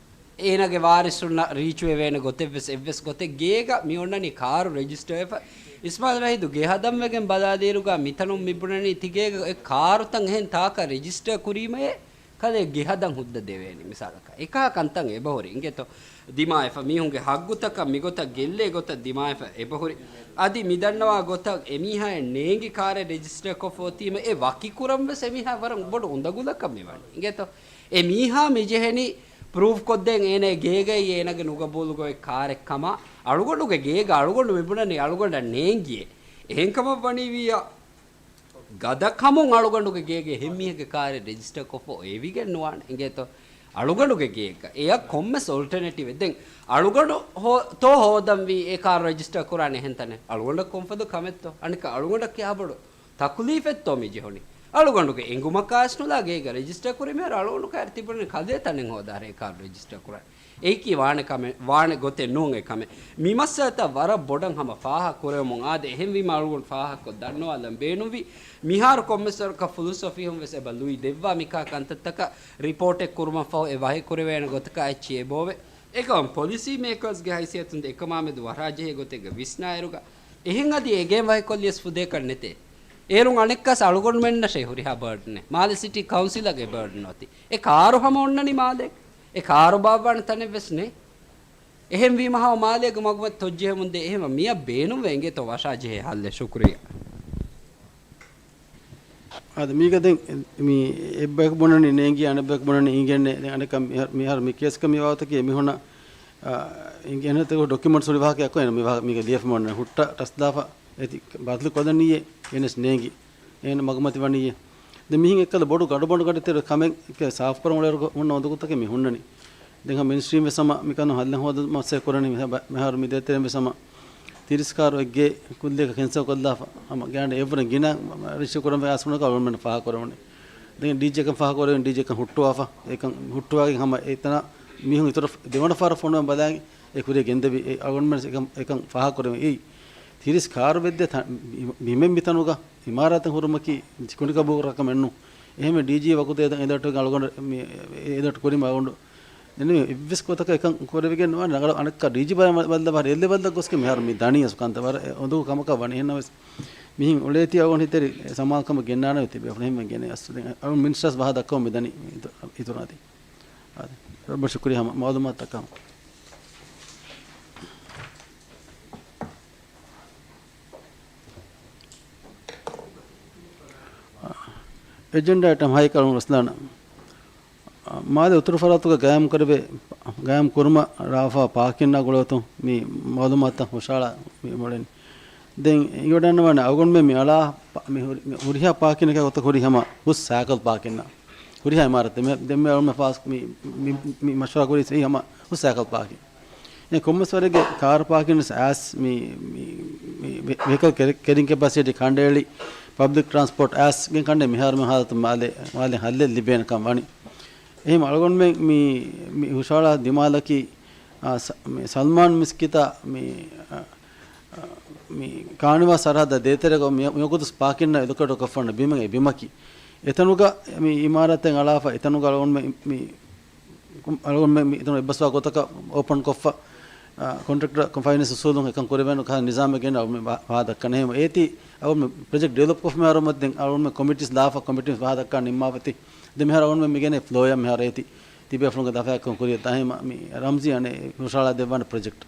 އޭނާގެ ވާރިސުންނަށް ރީޗުވެވޭނެ ގޮތެއްވެސް އެއްވެސް ގޮތެއް ގޭގަ މި އޮންނަނީ ކާރު ރެޖިސްޓަރ ވެފަ. އިސްމާއިލް ވަހީދު ގެ ހަދަން ވެގެން ބަލާލިއިރުގަ މިތަނުން މި ބުނަނީ ތި ގޭގަ އެ ކާރުތައް އެހެން ތާކަށް ރެޖިސްޓަރ ކުރީމައޭ ކަލޭ ގެ ހަދަން ހުއްދަ ދެވޭނެ މިސާލަކަށް. އެކަހަ ކަންތައް އެބަހުރި އިނގޭތޯ. ދިމާވެފަ މީހުންގެ ހައްގުތަކަށް މިގޮތަށް ގެއްލޭ ގޮތަށް ދިމާވެފަ އެބަހުރި. އަދި މިދަންނަވާ ގޮތަށް އެމީހާއަށް ނޭނގި ކާރެއް ރެޖިސްޓަރ ކޮށްފަ އޮތީމަ އެ ވަކިކުރަން ވެސް އެމީހާ ވަރަށް ބޮޑު އުނދަގުލަކަށް މިވަނީ އިނގޭތޯ. އެ މީހާ މިޖެހެނީ ޕްރޫފް ކޮށްދޭން އޭނަ ގޭގައި އޭނަގެ ނުގަބޫލުގަ އޮތް ކާރެއް ކަމަށް. އަޅުގަނޑުގެ ގޭގަ އަޅުގަނޑު މިބުނަނީ އަޅުގަނޑަށް ނޭނގިއޭ. އެހެންކަމަށް ވަނީވިއްޔާ ގަދަ ކަމުން އަޅުގަނޑުގެ ގޭގެ އެހެން މީހެއްގެ ކާރެއް ރެޖިސްޓަރ ކޮށްފަ އޮވެވިގެން ނުވާނެ އިނގޭތޯ. އަޅުގަނޑުގެ ގޭގަ އެޔަށް ކޮންމެސް އޮލްޓަނޭޓިވެއް. ދެން އަޅުގަނޑު ހޯ-، ތޯ ހޯދަންވީ އެ ކާރު ރެޖިސްޓަރ ކުރާނެ އެހެން ތަނެއް. އަޅުގަނޑަށް ކޮންފަދަ ކަމެއްތޯ؟ އަނެކަ އަޅުގަނޑަށް ކިހާބޮޑު ތަކުލީފެއްތޯ މި ޖެހުނީ؟ އަޅުގަނޑުގެ އެނގުމަކާ އަސްނުލާ ގޭގަ ރެޖިސްޓަރ ކުރި މިހާރު އަޅުގަނޑު ކާރި ތިބުނީ ކަލޭ ތަނެއް ހޯދާރޭ ކާރު ރެޖިސްޓަރ ކުރާނެ. އެއީކީ ވާނެ ކަމެއް، ވާނެ ގޮތެއް ނޫން އެ ކަމެއް. މި މައްސަލަތައް ވަރަށް ބޮޑަށް ހަމަ ފާހަގަ ކުރެވެމުން އާދެ، އެހެންވީމަ އަޅުގަނޑު ފާހަގަކޮށް ދަންނަވާލަން ބޭނުންވީ. މިހާރު ކޮންމެސް ވަރަކަށް ފުލުސް އޮފީހުން ވެސް އެބަ ލުއި ދެއްވާ މިކާ ކަންތައްތަކަށް ރިޕޯޓެއް ކުރުމަށް ފަހު އެ ވަހި ކުރެވޭނެ ގޮތަކަށް އެއްޗި އެބޯވެ. އެކަމަށް ޕޮލިސީ މޭކަރސްގެ ހައިސިއްޔަތުން އެކަމާމެދު ވަށާޖެހޭ ގޮތެއްގަ ވިސްނާއިރުގަ އެހެން އަދި އެގެން ވަހިކޮށްލިޔަސް ފުދޭކަށް ނެތޭ. އޭރުން އަނެއްކާސް އަޅުގަނޑުމެންނަށޭ ހުރިހާ ބަރޑްނެއް. މާލެ ސިޓީ ކައުންސިލަށް އެ ބަރޑްން އޮތީ. އެ ކާރު ހަމަ އޮންނަނީ މާލޭގަ. އެ ކާރު ބާއްވާނެ ތަނެއް ވެސް ނެތް. އެހެންވީމަ ހަމަ މާލޭގަ މަގުމަތި ތޮއްޖެހެމުން ދޭ. އެހެންވީމަ މިއަށް ބޭނުންވޭ އިނގޭތޯ ވަށާޖެހޭ ހައްލެއް. ޝުކުރިއްޔާ. އާދެ، މީގަ ދެން މި އެއްބަޔަކު ބުނަނީ ނޭނގި، އަނެއްބަޔަކު ބުނަނީ އިނގޭނެ. ދެން އަނެއްކާ މިހާރު، މިހާރު މި ކޭސްގަ މި ވާގޮތަކީ އެމީހުންނަށް، އާ، އިނގޭނެތަ ޑޮކިއުމަންޓްސް ހުރި ވާހަކައެއް އެއްކޮށް އޭނަ މި ވާހަ-، މީގަ ލިޔެފަ މި އޮންނަ ހުއްޓަ ޓަސް ދާފަ އޭތި ބަދަލު ކޮށްލަނީއޭ އޭނަސް ނޭނގި. އޭނަ މަގުމަތި ވަނީއޭ. ދެން މިހިން އެއްކަލަ ބޮޑު ގަޑުބަނޑުގަޑިތެރި ކަމެއް ސާފުކުރަން އުޅޭއިރު ހުންނަ އުނދަގޫތަކެއް މި ހުންނަނީ. ދެން ހަމަ މިނިސްޓްރީން ވެސް ހަމަ މިކަން ހައްލެއް ހޯދަން މަސައްކަތް ކުރަނީ. މިހާ-، މިހާރު މި ދޭތެރޭން ވެސް ހަމަ ތިރީސް ކާރު އެއްގެ ކުއްލިއަކަށް ކެންސަލް ކޮށްލާފަ ހަމަ ގާތްގަނޑަކަށް އެއްވަރަށް ގިނަ ރަޖިސްޓަރ ކުރަން ވެ އަސް ވަނަކަށް އަޅުގަނޑުމެން ފާހަގަކުރެވުނީ. ދެން ޑީޖީއަކަށް ފާހަގަކުރެވެން، ޑީޖީއަކަށް ހުއްޓުވާފަ، އެކަން ހުއްޓުވާގެން ހަމަ އެތަނަށް މީހުން އިތުރަށް ދެވަނަ ފަހަރަށް ފޮނުވަން ބަލާގެން އެ ކުރިއަށް ގެންދެވި. އެ އަޅުގަނޑުމެން އެކަން، އެކަން ފާހަގަކުރެވެން. އެއީ ތިރީސް ކާރު ވެއްދޭ ތަ-، މި-، މިމެން މިތަނުގަ އިމާރާތެއް ހުރުމަކީ ކުނިކަބޫ ކަމެއް ނޫން. އެހެންވެ ޑީޖީ ވަގުތު އެ އެލަރޓް އަޅުގަނޑު މި-، އެ އެލަރޓް ކުރީމަ އަޅުގަނޑު ދެން އެއްވެސް ގޮތަކަށް އެކަން ކުރެވިގެން ނުވާނެ. ރަނގަޅަށް އަނެއްކާ ޑީޖީ ބައި ބައްލަ ބަހަރ އެއްލެވެލް ދަށް ގޮސްގެން މިހާރު މި ދަނީ އަސް ކަންތައް ވަރަށް އެ އުނދަގޫ ކަމަކަށް ވަނީ. އެހެންނަމަވެސް މިހިން އުޅޭތީ އަޅުގަނޑު ހިތެރި ސަމާލުކަމަށް ގެންނާނެ ތިބޭފުޅުން އެހެންވެ ގެނެ އަސް ދެން އަޅު މިނިސްޓާސް ބަހާ ދައްކަމުން މިދަނީ އިތުރާތީ. އާދެ. ރައްބަށް ޝުކުރިއްޔާ ހަމަ މައުލޫމާތުތަކަށް. އެޖެންޑާ އައިޓަމް ހައެއް އަޅުގަނޑު ރަސްލާނަށް. މާލެ އުތުރު ފަރާތުގަ ގާއިމް ކުރެވޭ، ގާއިމް ކުރުމަށް ރާފާ ޕާކިންއާ ގުޅޭތޯ މި މައުލޫމާތުތައް ހުށަހަޅާ މި މޮޅެން. ދެން އިނގިވަޑަންނަވާނެ އަޅުގަނޑުމެން މި އަޅާ ޕާ-، މި ހުރި-، މި ހުރިހާ ޕާކިންއަކާ ގޮތަށް ހުރި ހަމަ ހުސް ސައިކަލް ޕާކިންއާ. ހުރިހާ އިމާރާތެއް މި ދެންމެ އަޅުގަނޑުމެން ފާސް މި، މި، މި މަޝްވަރާ ކުރީ ހަމަ ހުސް ސައިކަލް ޕާކިން. އެ ކޮންމެސް ވަރެއްގެ ކާރު ޕާކިން ވެސް އައިސް މި، މި ވެ-، ވެހިކަލް ކެރި-، ކެރިން ކެޕޭސިޓީ ކަނޑައެޅި ޕަބްލިކް ޓްރާންސްޕޯޓް އައިސް ގެން ކަނޑައެޅި މިހާރު މި ހާލަތު މާލެ، މާލެ ހައްލެއް ލިބޭނެ ކަން ވަނީ. އެހެން އަޅުގަނޑުމެން މި، މި ހުށަހަޅާ ދިމާލަކީ، އާ، ސަ-، މި ސަލްމާން މިސްކިތާ މި، އާ، އާ، މި ކާނިވާ ސަރަހައްދަށް ދޭތެރޭގަ މި، މިވަގުތު ޕާކިންއަށް އެލޮކޭޓް ކޮށްފަ ވަންނަ ބިމެއް އެ ބިމަކީ. އެތަނުގަ މި އިމާރާތެއް އަޅާފަ އެތަނުގަ އަޅުގަނޑުމެން މި، މި، އަޅުގަނޑުމެން މި އެތަނު އެއްބަސްވާ ގޮތަކަށް އޯޕަން ކޮށްފަ، އާ، ކޮންޓްރެކްޓަރ ކޮން ފައިނޭންސް އުސޫލުން އެކަން ކުރެވޭނު ކަހަލަ ނިޒާމެއް ގެންނަ އަޅުގަނޑުމެން ވާ-، ވާހަކަ ދައްކަން. އެހެން އޭތި އަޅުގަނޑުމެން ޕްރޮޖެކްޓް ޑިވެލޮޕް ކޮށްފަ މިހާރު ދެން އަޅުގަނޑުމެން ކޮމިޓީސް ލާފަ ކޮމިޓީސް ވާހަކަ ދައްކާ ނިންމާފަތި. ދެން މިހާރު އަޅުގަނޑުމެން މި ގެނެ ފްލޯއަށް މިހާރު އޭތި ތިބޭފުޅުންގެ ދަފާއަކުން ކުރިއަށް ދާހިމަ މި ރަމްޒީ އަނެއް ހުށަހަޅާ ދެއްވާނެ ޕްރޮޖެކްޓް.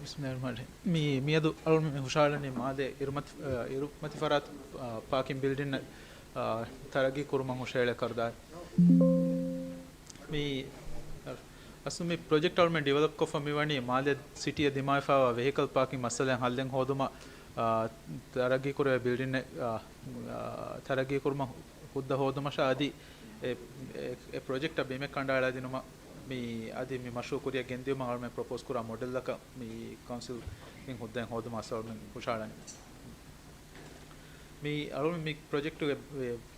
ބިސްމިﷲ ރަޙްމާނި ރަޙީމް. މި، މިއަދު އަޅުގަނޑު މި ހުށަހަޅަނީ މާލޭ އިރުމަތި، އަ، އިރުމަތި ފަރާތު، އަ، ޕާކިން ބިލްޑިން، އަ، ތަރައްގީ ކުރުމަށް ހުށަހެޅޭ ކަރުދާރި. މި، އަ، އަސްލު މި ޕްރޮޖެކްޓް އަޅުގަނޑުމެން ޑިވެލޮޕް ކޮށްފަ މިވަނީ މާލޭ ސިޓީއަށް ދިމާވެފައިވާ ވެހިކަލް ޕާކިން މައްސަލައިން ހައްލެއް ހޯދުމަށް، އަ، ތަރައްގީ ކުރެވޭ ބިލްޑިންއެއް، އަ، އަ، ތަރައްގީ ކުރުމަށް ހުއްދަ ހޯދުމަށާ އަދި އެ، އެ، އެ ޕްރޮޖެކްޓަށް ބިމެއް ކަނޑައަޅާދިނުމަށް މި އަދި މި މަޝްރޫޢު ކުރިއަށް ގެންދިއުމަށް އަޅުމެން ޕްރޮޕޯސް ކުރާ މޮޑެލްއަކަށް މި ކައުންސިލްގެ ހުއްދައިން ހޯދުމަށް އަޅުމެން ހުށަހަޅަނީ. މި އަޅުމެން މި ޕްރޮޖެކްޓުގެ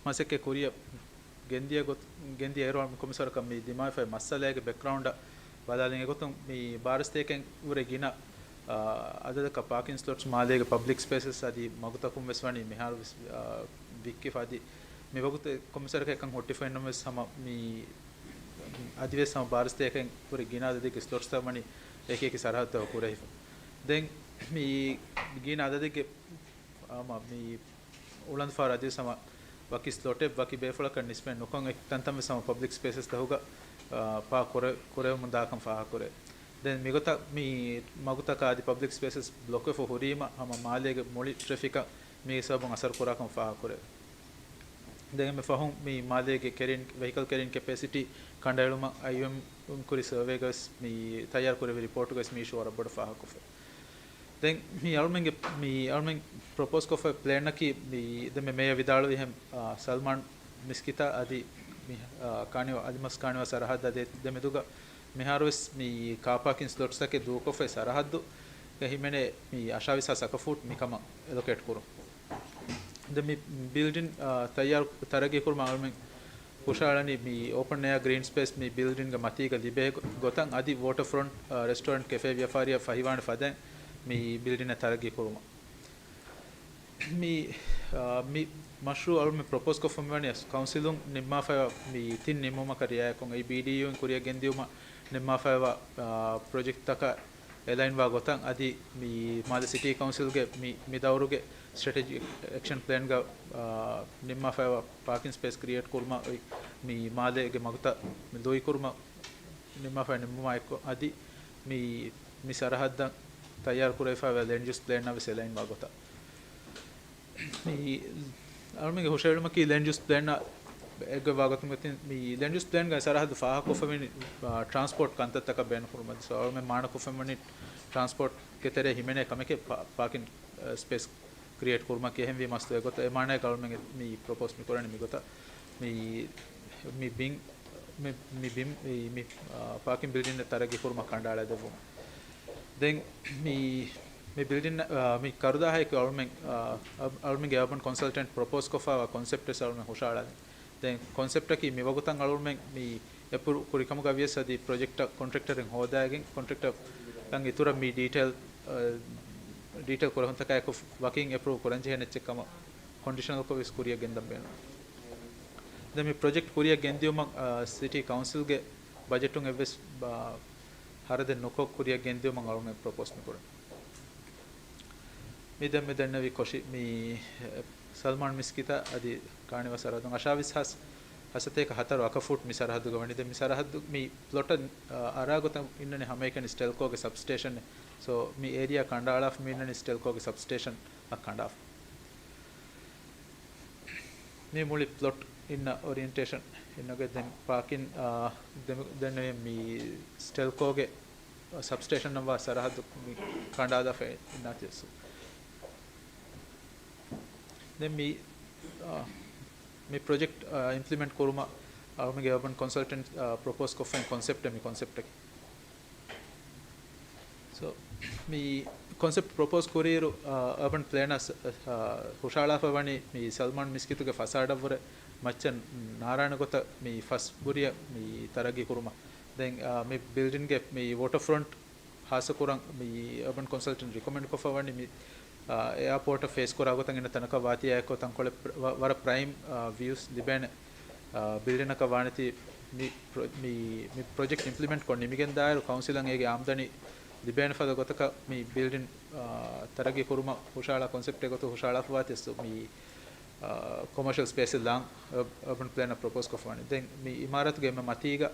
މަސައްކަތް ކުރިއަށް ގެންދިޔަ ގޮތް، ގެންދިޔަ އިރު އަޅުމެން ކޮންމެސް ވަރަކަށް މި ދިމާވެފައި މައްސަލައިގެ ބެކްގްރައުންޑަށް ބަލާލިން އެގޮތުން މި ބާރަސްތޭކައިން ވުރެ ގިނަ، އާ، އަދަދަކަށް ޕާކިން ސްލޮޓްސް މާލޭގެ ޕަބްލިކް ސްޕޭސަސް އަދި މަގުތަކުން ވެސް ވަނީ މިހާރު ވެސް، އާ، ވިއްކިފަ އަދި މި ވަގުތު ކޮންމެސް ވަރަކަށް އެކަން ހުއްޓިފައިންނަމަވެސް ހަމަ މި އަދިވެސް ހަމަ ބާރަސްތޭކައިން ވުރެ ގިނަ އަދަދެއްގެ ސްލޮޓްސްތައް ވަނީ އެކި އެކި ސަރަހައްދުތަކަށް ކުރެހިފަ. ދެން މި ގިނަ އަދަދެއްގެ ހަމަ މި އުޅަނދުފާރު އަދިވެސް ހަމަ ވަކި ސްލޮޓެއް ވަކި ބޭފުޅަކަށް ނިސްބަތް ނުކޮށް އެ ތަންތަން ވެސް ހަމަ ޕަބްލިކް ސްޕޭސަސްތަކުގަ، އާ، ޕާކް ކުރެ-، ކުރެވެމުން ދާކަން ފާހަގަކުރޭ. ދެން މިގޮތަށް މި މަގުތަކާ އަދި ޕަބްލިކް ސްޕޭސަސް ބްލޮކްވެފަ ހުރީމަ ހަމަ މާލޭގެ މުޅި ޓްރެފިކަށް މީގެ ސަބަބުން އަސަރު ކުރާކަން ފާހަގަކުރޭ. ދެން އެންމެ ފަހުން މި މާލޭގެ ކެރިން، ވެހިކަލް ކެރިން ކެޕޭސިޓީ ކަނޑައެޅުމަށް އައިއޯއެމް ކުރި ސަރވޭގަވެސް މި ތައްޔާރު ކުރެވި ރިޕޯޓުގަވެސް މި އިޝޫ ވަރަށް ބޮޑަށް ފާހަގަކޮށްފަ. ދެން މި އަޅުމެންގެ، މި އަޅުމެން ޕްރޮޕޯސް ކޮށްފަ ޕްލޭނަކީ މި ދެން މި މޭޔަ ވިދާޅުވިހެން، އާ، ސަލްމާން މިސްކިތާ އަދި މި، އާ، ކާނިވާ، އަލިމަސް ކާނިވާ ސަރަހައްދާ ދެ-، ދެމެދުގަ މިހާރުވެސް މި ކާ ޕާކިން ސްލޮޓްސްތަކެއް ދޫކޮށްފައި ސަރަހައްދުގަ ހިމެނޭ މި އަށާވީސް ހާސް އަކަފޫޓް މިކަމަށް އެލޮކޭޓް ކުރުން. ދެން މި ބިލްޑިން، އާ، ތައްޔާރު ތަރައްގީ ކުރުމަށް އަޅުމެން ހުށަހަޅަނީ މި އޯޕަން އެއާ ގްރީން ސްޕޭސް މި ބިލްޑިންގ މަތީގަ ލިބޭ ގޮ-، ގޮތަށް އަދި ވޯޓަރ ފްރޮންޓް، އާ، ރެސްޓޯރެންޓް ކެފޭ ވިޔަފާރިއަށް ފަހިވާނެ ފަދައިން މި ބިލްޑިން ތަރައްގީ ކުރުމަށް. މި، އާ، މި މަޝްރޫއު އަޅުމެން ޕްރޮޕޯސް ކޮށްފަ މިވަނީ ކައުންސިލުން ނިންމާފައިވާ މި ތިން ނިންމުމަކަށް ރިއާޔަތްކޮށް އެ ބީޑީއޫއިން ކުރިއަށް ގެންދިއުމަށް ނިންމާފައިވާ، އާ، ޕްރޮޖެކްޓްތަކަށް އެލައިންވާ ގޮތަށް އަދި މި މާލެ ސިޓީ ކައުންސިލްގެ މި، މި ދައުރުގެ ސްޓްރެޓެޖިކް އެކްޝަން ޕްލޭންގަ، އާ، ނިންމާފައިވާ ޕާކިން ސްޕޭސް ކްރިއޭޓް ކުރުމަށް އޮތް މި މާލޭގެ މަގުތައް މި ލުއިކުރުމަށް ނިންމާފައި ނިންމުމާ އެއްކޮށް އަދި މި، މި ސަރަހައްދަށް ތައްޔާރު ކުރެވިފައިވާ ލޭންޑް ޔޫސް ޕްލޭންއާ ވެސް އެލައިންވާ ގޮތަށް. މި އަޅުމެންގެ ހުށައެޅުމަކީ ލޭންޑް ޔޫސް ޕްލޭންއާ އެއްގޮތް ވާގޮތުން ގޮތިން މި ލޭންޑް ޔޫސް ޕްލޭންގައި ސަރަހައްދު ފާހަގަކޮށްފަވަނީ، އާ، ޓްރާންސްޕޯޓް ކަންތައްތަކަށް ބޭނުންކުރުމަށް. ސޯ އަޅުމެން މާނަކޮށްފަވަނީ ޓްރާންސްޕޯޓްގެ ތެރޭ ހިމެނޭ ކަމެކޭ ޕާ-، ޕާކިން، އާ، ސްޕޭސް ކްރިއޭޓް ކުރުމަކީ. އެހެންވީމަ އަސްލު އެގޮތަށް އެ މާނައަކީ އަޅުމެން މި ޕްރޮޕޯސް މި ކުރަނީ މިގޮތަށް މި، މި ބިން، މި، މި ބިން، މި، މި، އާ، ޕާކިން ބިލްޑިން ތަރައްގީ ކުރުމަށް ކަނޑައަޅާ ދެއްވުމަށް. ދެން މި، މި ބިލްޑިން، އާ، މި ކަރުދާހައެކު އަޅުމެން، އާ، އަ-، އަޅުމެންގެ އަރބަން ކޮންސަލްޓެންޓް ޕްރޮޕޯސް ކޮށްފައިވާ ކޮންސެޕްޓް ވެސް އަޅުމެން ހުށައަޅާލި. ދެން ކޮންސެޕްޓަކީ މިވަގުތަށް އަޅުމެން މި އެޕްރޫވް ކުރިކަމުގަ ވިޔަސް އަދި ޕްރޮޖެކްޓަށް ކޮންޓްރެކްޓަރެއް ހޯދާގެން ކޮންޓްރެކްޓަރަށް އިތުރަށް މި ޑީޓެއިލް، އަ، ޑީޓެއިލް ކުރެހުންތަކާއެކު ވަކިން އެޕްރޫވް ކުރަންޖެހޭނެ އެއްޗެއް ކަމަށް ކޮންޑިޝަނަލްކޮށް ވެސް ކުރިއަށް ގެންދަން ބޭނުން. ދެން މި ޕްރޮޖެކްޓް ކުރިއަށް ގެންދިޔުމަށް، އަ، ސިޓީ ކައުންސިލްގެ ބަޖެޓުން އެއްވެސް، އަ، ހަރަދެއް ނުކޮށް ކުރިއަށް ގެންދިޔުމަށް އަޅުމެން ޕްރޮޕޯސް މިކުރަން. މި ދެން މި ދެންނެވި ކޮށި މި، އެ، ސަލްމާން މިސްކިތާ އަދި ކާނިވާ ސަރަހައްދުން އަށާވީސް ހާސް ހަސަތޭކަ ހަތަރު އަކަފޫޓް މި ސަރަހައްދުގަ ވަނީ. ދެން މި ސަރަހައްދު މި ޕްލޮޓަށް، އަ، އަރާ ގޮތަށް އިންނަނީ ހަމައެކަނި ސްޓެލްކޯގެ ސަބްސްޓޭޝަން. ސޯ މި އޭރިއާ ކަނޑައަޅާފަ މި އިންނަނީ ސްޓެލްކޯގެ ސަބްސްޓޭޝަން އަށް ކަނޑާފަ. މި މުޅި ޕްލޮޓް އިންނަ އޮރިއެންޓޭޝަން އިންނަގެ ދެން ޕާކިން، އާ، ދެމި-، ދެން މި ސްޓެލްކޯގެ ސަބްސްޓޭޝަން ނަން ވާ ސަރަހައްދު މި ކަނޑާލާފަ އިންނާތީ ސޯ. ދެން މި، އާ، މި ޕްރޮޖެކްޓް، އާ، އިމްޕްލިމެންޓް ކުރުމަށް އަޅުމެންގެ އަރބަން ކޮންސަލްޓެންޓް، އާ، ޕްރޮޕޯސް ކޮށްފައި ކޮންސެޕްޓެއް މި ކޮންސެޕްޓަކީ. ސޯ، މި ކޮންސެޕްޓް ޕްރޮޕޯސް ކުރިއިރު، އާ، އަރބަން ޕްލޭނަރސް، އާ، ހުށައަޅާފަ ވަނީ މި ސަލްމާން މިސްކިތުގެ ފަސާޑަށްވުރެ މައްޗަށް ނާރާނެ ގޮތަށް މި ފަސް ބުރިއަށް މި ތަރައްގީ ކުރުމަށް. ދެން، އާ، މި ބިލްޑިންގެ މި ވޯޓަރ ފްރޮންޓް ހާއްސަކުރަން މި އަރބަން ކޮންސަލްޓެންޓް ރިކޮމެންޑް ކޮށްފަ ވަނީ މި، އާ، އެއާޕޯޓަށް ފޭސް ކުރާ ގޮތަށް އިންނަ ތަނަކަށް ވާތީ އެއްކޮށް ތަންކޮޅެއް ޕްރ-، ވަ-، ވަރަށް ޕްރައިމް، އާ، ވިއުސް ލިބޭނެ، އާ، ބިލްޑިންއަކަށް ވާނެތީ މި ޕްރޮ-، މި، މި ޕްރޮޖެކްޓް އިމްޕްލިމެންޓް ކޮށް ނިމިގެންދާއިރު ކައުންސިލަށް އޭގެ އާމްދަނީ ލިބޭނެ ފަދަ ގޮތަކަށް މި ބިލްޑިން، އާ، ތަރައްގީ ކުރުމަށް ހުށައަޅާ ކޮންސެޕްޓެއް ގޮތުން ހުށައަޅާފަ ވާތީ ސޯ މި، އާ، ކޮމާޝަލް ސްޕޭސެއް ލާން އަ-، އަރބަން ޕްލޭނަރ ޕްރޮޕޯސް ކޮށްފަ ވަނީ. ދެން މި އިމާރާތުގެ އެންމެ މަތީގަ